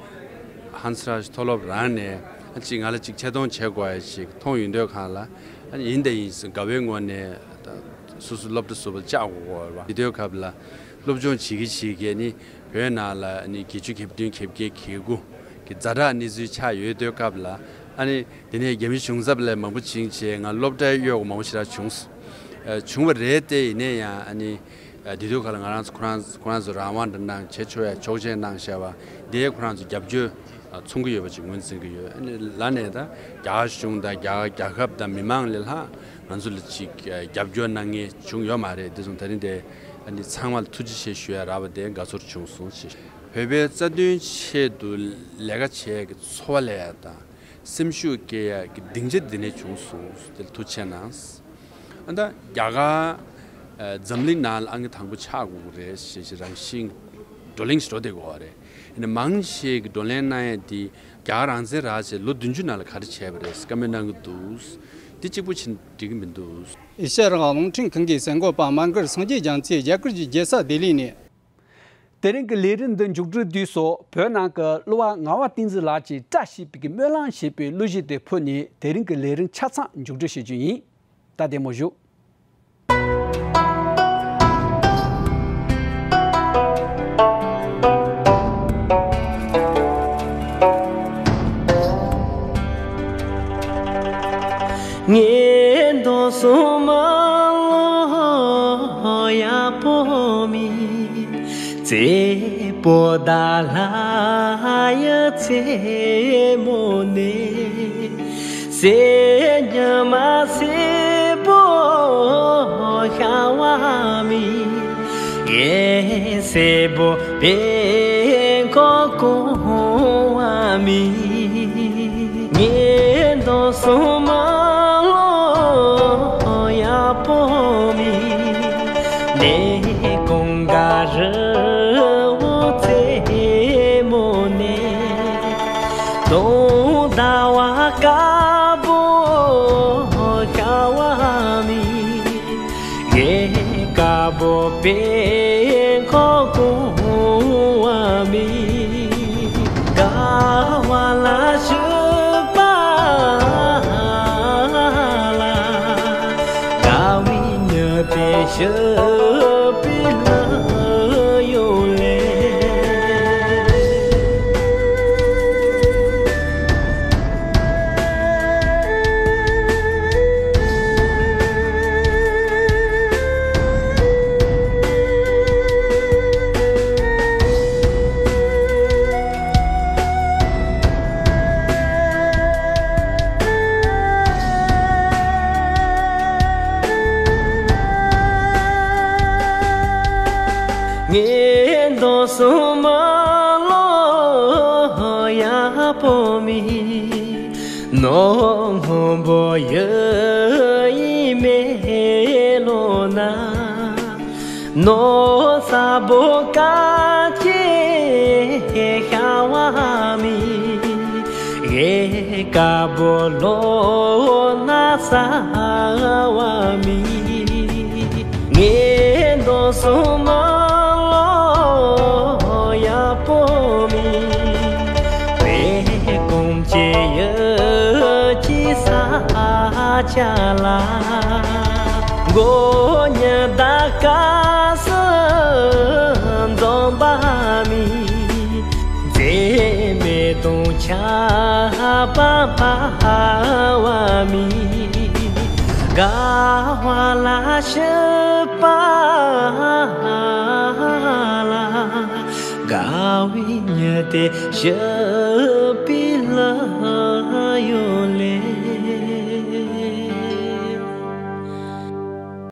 ཧན་སི་རཱཇ་མཐོ་སློབ་རང་ནས། ཨ། ཅིག་ང་ལ་ཅིག་ཆེ་མཐོང་བྱེད་དགོས་ཡ་ཅིག་མཐོང་ཡོང་དུས་སྒང་ལ། ཨ་ནི་ཡིན་དང་ཡིན་ཟེར་དགའ་བའི་ངང་ནས་ད་སོ་སོ་སློབ་གྲྭ་ཟུར་པ་ལ་བཅར་དགོས་པ་ཡིན་དུས་སྐབས་ལ། སློབ་སྦྱོང་བྱེད་ཀྱི་བྱེད་ཀྱི་ནི་བོད་ནང་ལ་ནི་བརྒྱད་ཅུ་གྱ་བདུན་གྱ་བརྒྱད་གྱ་དགུ་གི་ཛ་དྲག་གནས་ཚུལ་ཆགས་ཡོད་དུས་སྐབས་ལ། ཨ་ནི་དེ་ནས་རྒྱ་མི་གཞུང་ཚབ་ལ་མང་པོ་ཕྱིན་བྱས་ང་སློབ་གྲྭའི་གཡོག་མང་པོ་ཞེ་དྲག་བྱུང་སོང་། ཨ། བྱུང་བ་རེད་དེ། ཡིན་ན་ཡང་ཨ་ནི། ཨ། དེ་དུས་སྒང་ལ་ང་རང་ཚོ་ཁོ་རང་ཁོ་རང་ཚོ་རང་དབང་འདྲ་གནང་བྱེད་ཆོག་ཡ་ཆོག་མཆན་གནང་བཞག་པ་དེ་ཁོ་རང་ཚོ་རྒྱབ་སྐྱོར། ཨ། མཚོན་གྱི་ཡོད་པ་ཅིག་ངོས་འཛིན་གྱི་ཡོད། ཨ་ནི་ལར་ནས་ད་རྒྱ་གར་གཞུང་དང་རྒྱ་གར་རྒྱལ་ཁབ་དང་མི་མང་ལས་ལྷག་ང་ཚོ་ལ་ཅིག་ཨ། རྒྱབ་སྐྱོར་གནང་མཁན་བྱུང་ཡོད་མ་རེད། དེ་སོང་ད་རིང་དེ་ཨ་ནི་ཚང་མ་ལ་ཐུགས་རྗེ་ཆེ་ཞུ་ཡ་རག་པ་དེ་དགའ་ཚོར་བྱུང་སོང་ཞེས། བོད་པའི་རྩ་དོན་ཆེད་དུ་ལས་ཀ་བྱེད་ཡ་གི་འཚོ་བ་ལས་ཡ་དང་སེམས་ཤུགས་སྐྱེད་ཡ་གི་སྡིངས་ཆ་འདི་ནས་བྱུང་སོང་། དེ་ལ་ཐུགས་རྗེ་གནང་། ཨ། ད་རྒྱ་གར། ཨ། འཛམ་གླིང་ནང་ལ་ཨང་ཀི་དང་པོ་ཆགས་དགོས་ཀྱི་རེད་ཞེས་ཞེས་རང་བཞིན་བགྲོ་གླེང་ཞིག་འགྲོ་བསྡད་ཀྱི་ཡོད་རེད། ཡིན་ན་མང་ཆེ་གི་བགྲོ་གླེང་གནང་ཡས་དེ་རྒྱ་གར་རང་བཙན་རག་བྱས་ལོ་བདུན་ཅུ་ནང་ལ་ག་རེ་བྱས་པ་རེད་བཀའ་མོལ་གནང་གི་འདུག། དེ་གཅིག་པུ་བྱས་ན་འགྲིག་གི་མི་འདུག། ཨེ་ཤ་ཡ་རང་དབང་རླུང་འཕྲིན་ཁང་གི་གསར་འགོད་པ་མར་མགར་སངས་རྒྱས་རྒྱ་མཚོས་རྒྱ་གར་གྱི་རྒྱལ་ས་ལྡི་ལི་ནས། དེ་རིང་གི་ལས་རིམ་འདི་མཇུག་སྒྲིལ་དུས་སུ། བོད་ནང་གི་གླུ་བ་ངག་དབང་བསྟན་འཛིན་ལགས་ཀྱིས་བཀྲ་ཤིས་པའི་གི་སྨོན་ལམ་ཞེས་པའི་གླུ་གཞས་དེ་ཕུལ་ནས་དེ་རིང་གི་ལས་རིམ་ཆ་ཚང་མཇུག་སྒྲིལ་བྱེད་རྒྱུ་ཡིན། ད་བདེ་མོ་བཞུགས། ངན་རྟོག་སོ་མ་ལོ་ཡག་པོ་མི། རྩེ་པོ་ད་ལྷ་ཡི་རྩེ་མོ་ནས། སེ་ཉི་མ་སེ་པོ་ཤ་བ་མི། ངས་སེ་པོ་པེ་ཁོ་ཀོ་བ་མི། ངན་རྟོག་སོ་མ་ལོ་ཡག་པོ་མི། ནེ་ཀོང་ག་རི་བོ་རྩེ་མོ་ནས། དོང་ཟླ་བ་དཀར་པོ་ཤ་བ་མི། ངས་དཀར་པོ་པེ་ཁོ་ཀོ་བ་མི། དཀར་བ་ལ་ཞུགས་པ་ལ། དགའ་བའི་མྱུར་དེ་ཞུགས་པའི་ལྷ་ཡོད་ལེ། ངན་རྟོག་སོ་མ་ལོ་ཡག་པོ་མི། ནོར་སྔོན་པོ་ཡུལ་ཡི་མེ་ལོང་ན། ནོར་ས་བོ་དཀར་ཆེ་ཤ་བ་མི། ངས་དཀར་པོ་ལོ་ན་ས་བ་མི། ངན་རྟོག་སོ་མ་ལོ་ཡག་པོ་མི། བོད་ཀོང་ཅི་ཡུལ་གྱི་ས་ཆ་ལ། མགོ་ཉི་ཟླ་སྐབས་སུ་འཛོམས་པ་མི། མཛེས་མའི་ སྟོང་ཆ་པ་པ་བ་མི་དགའ་བ་ལ་ཤི་པ་ལ་དགའ་བའི་ཉི་དེ་ཤི་པའི་ལ་ཡོད།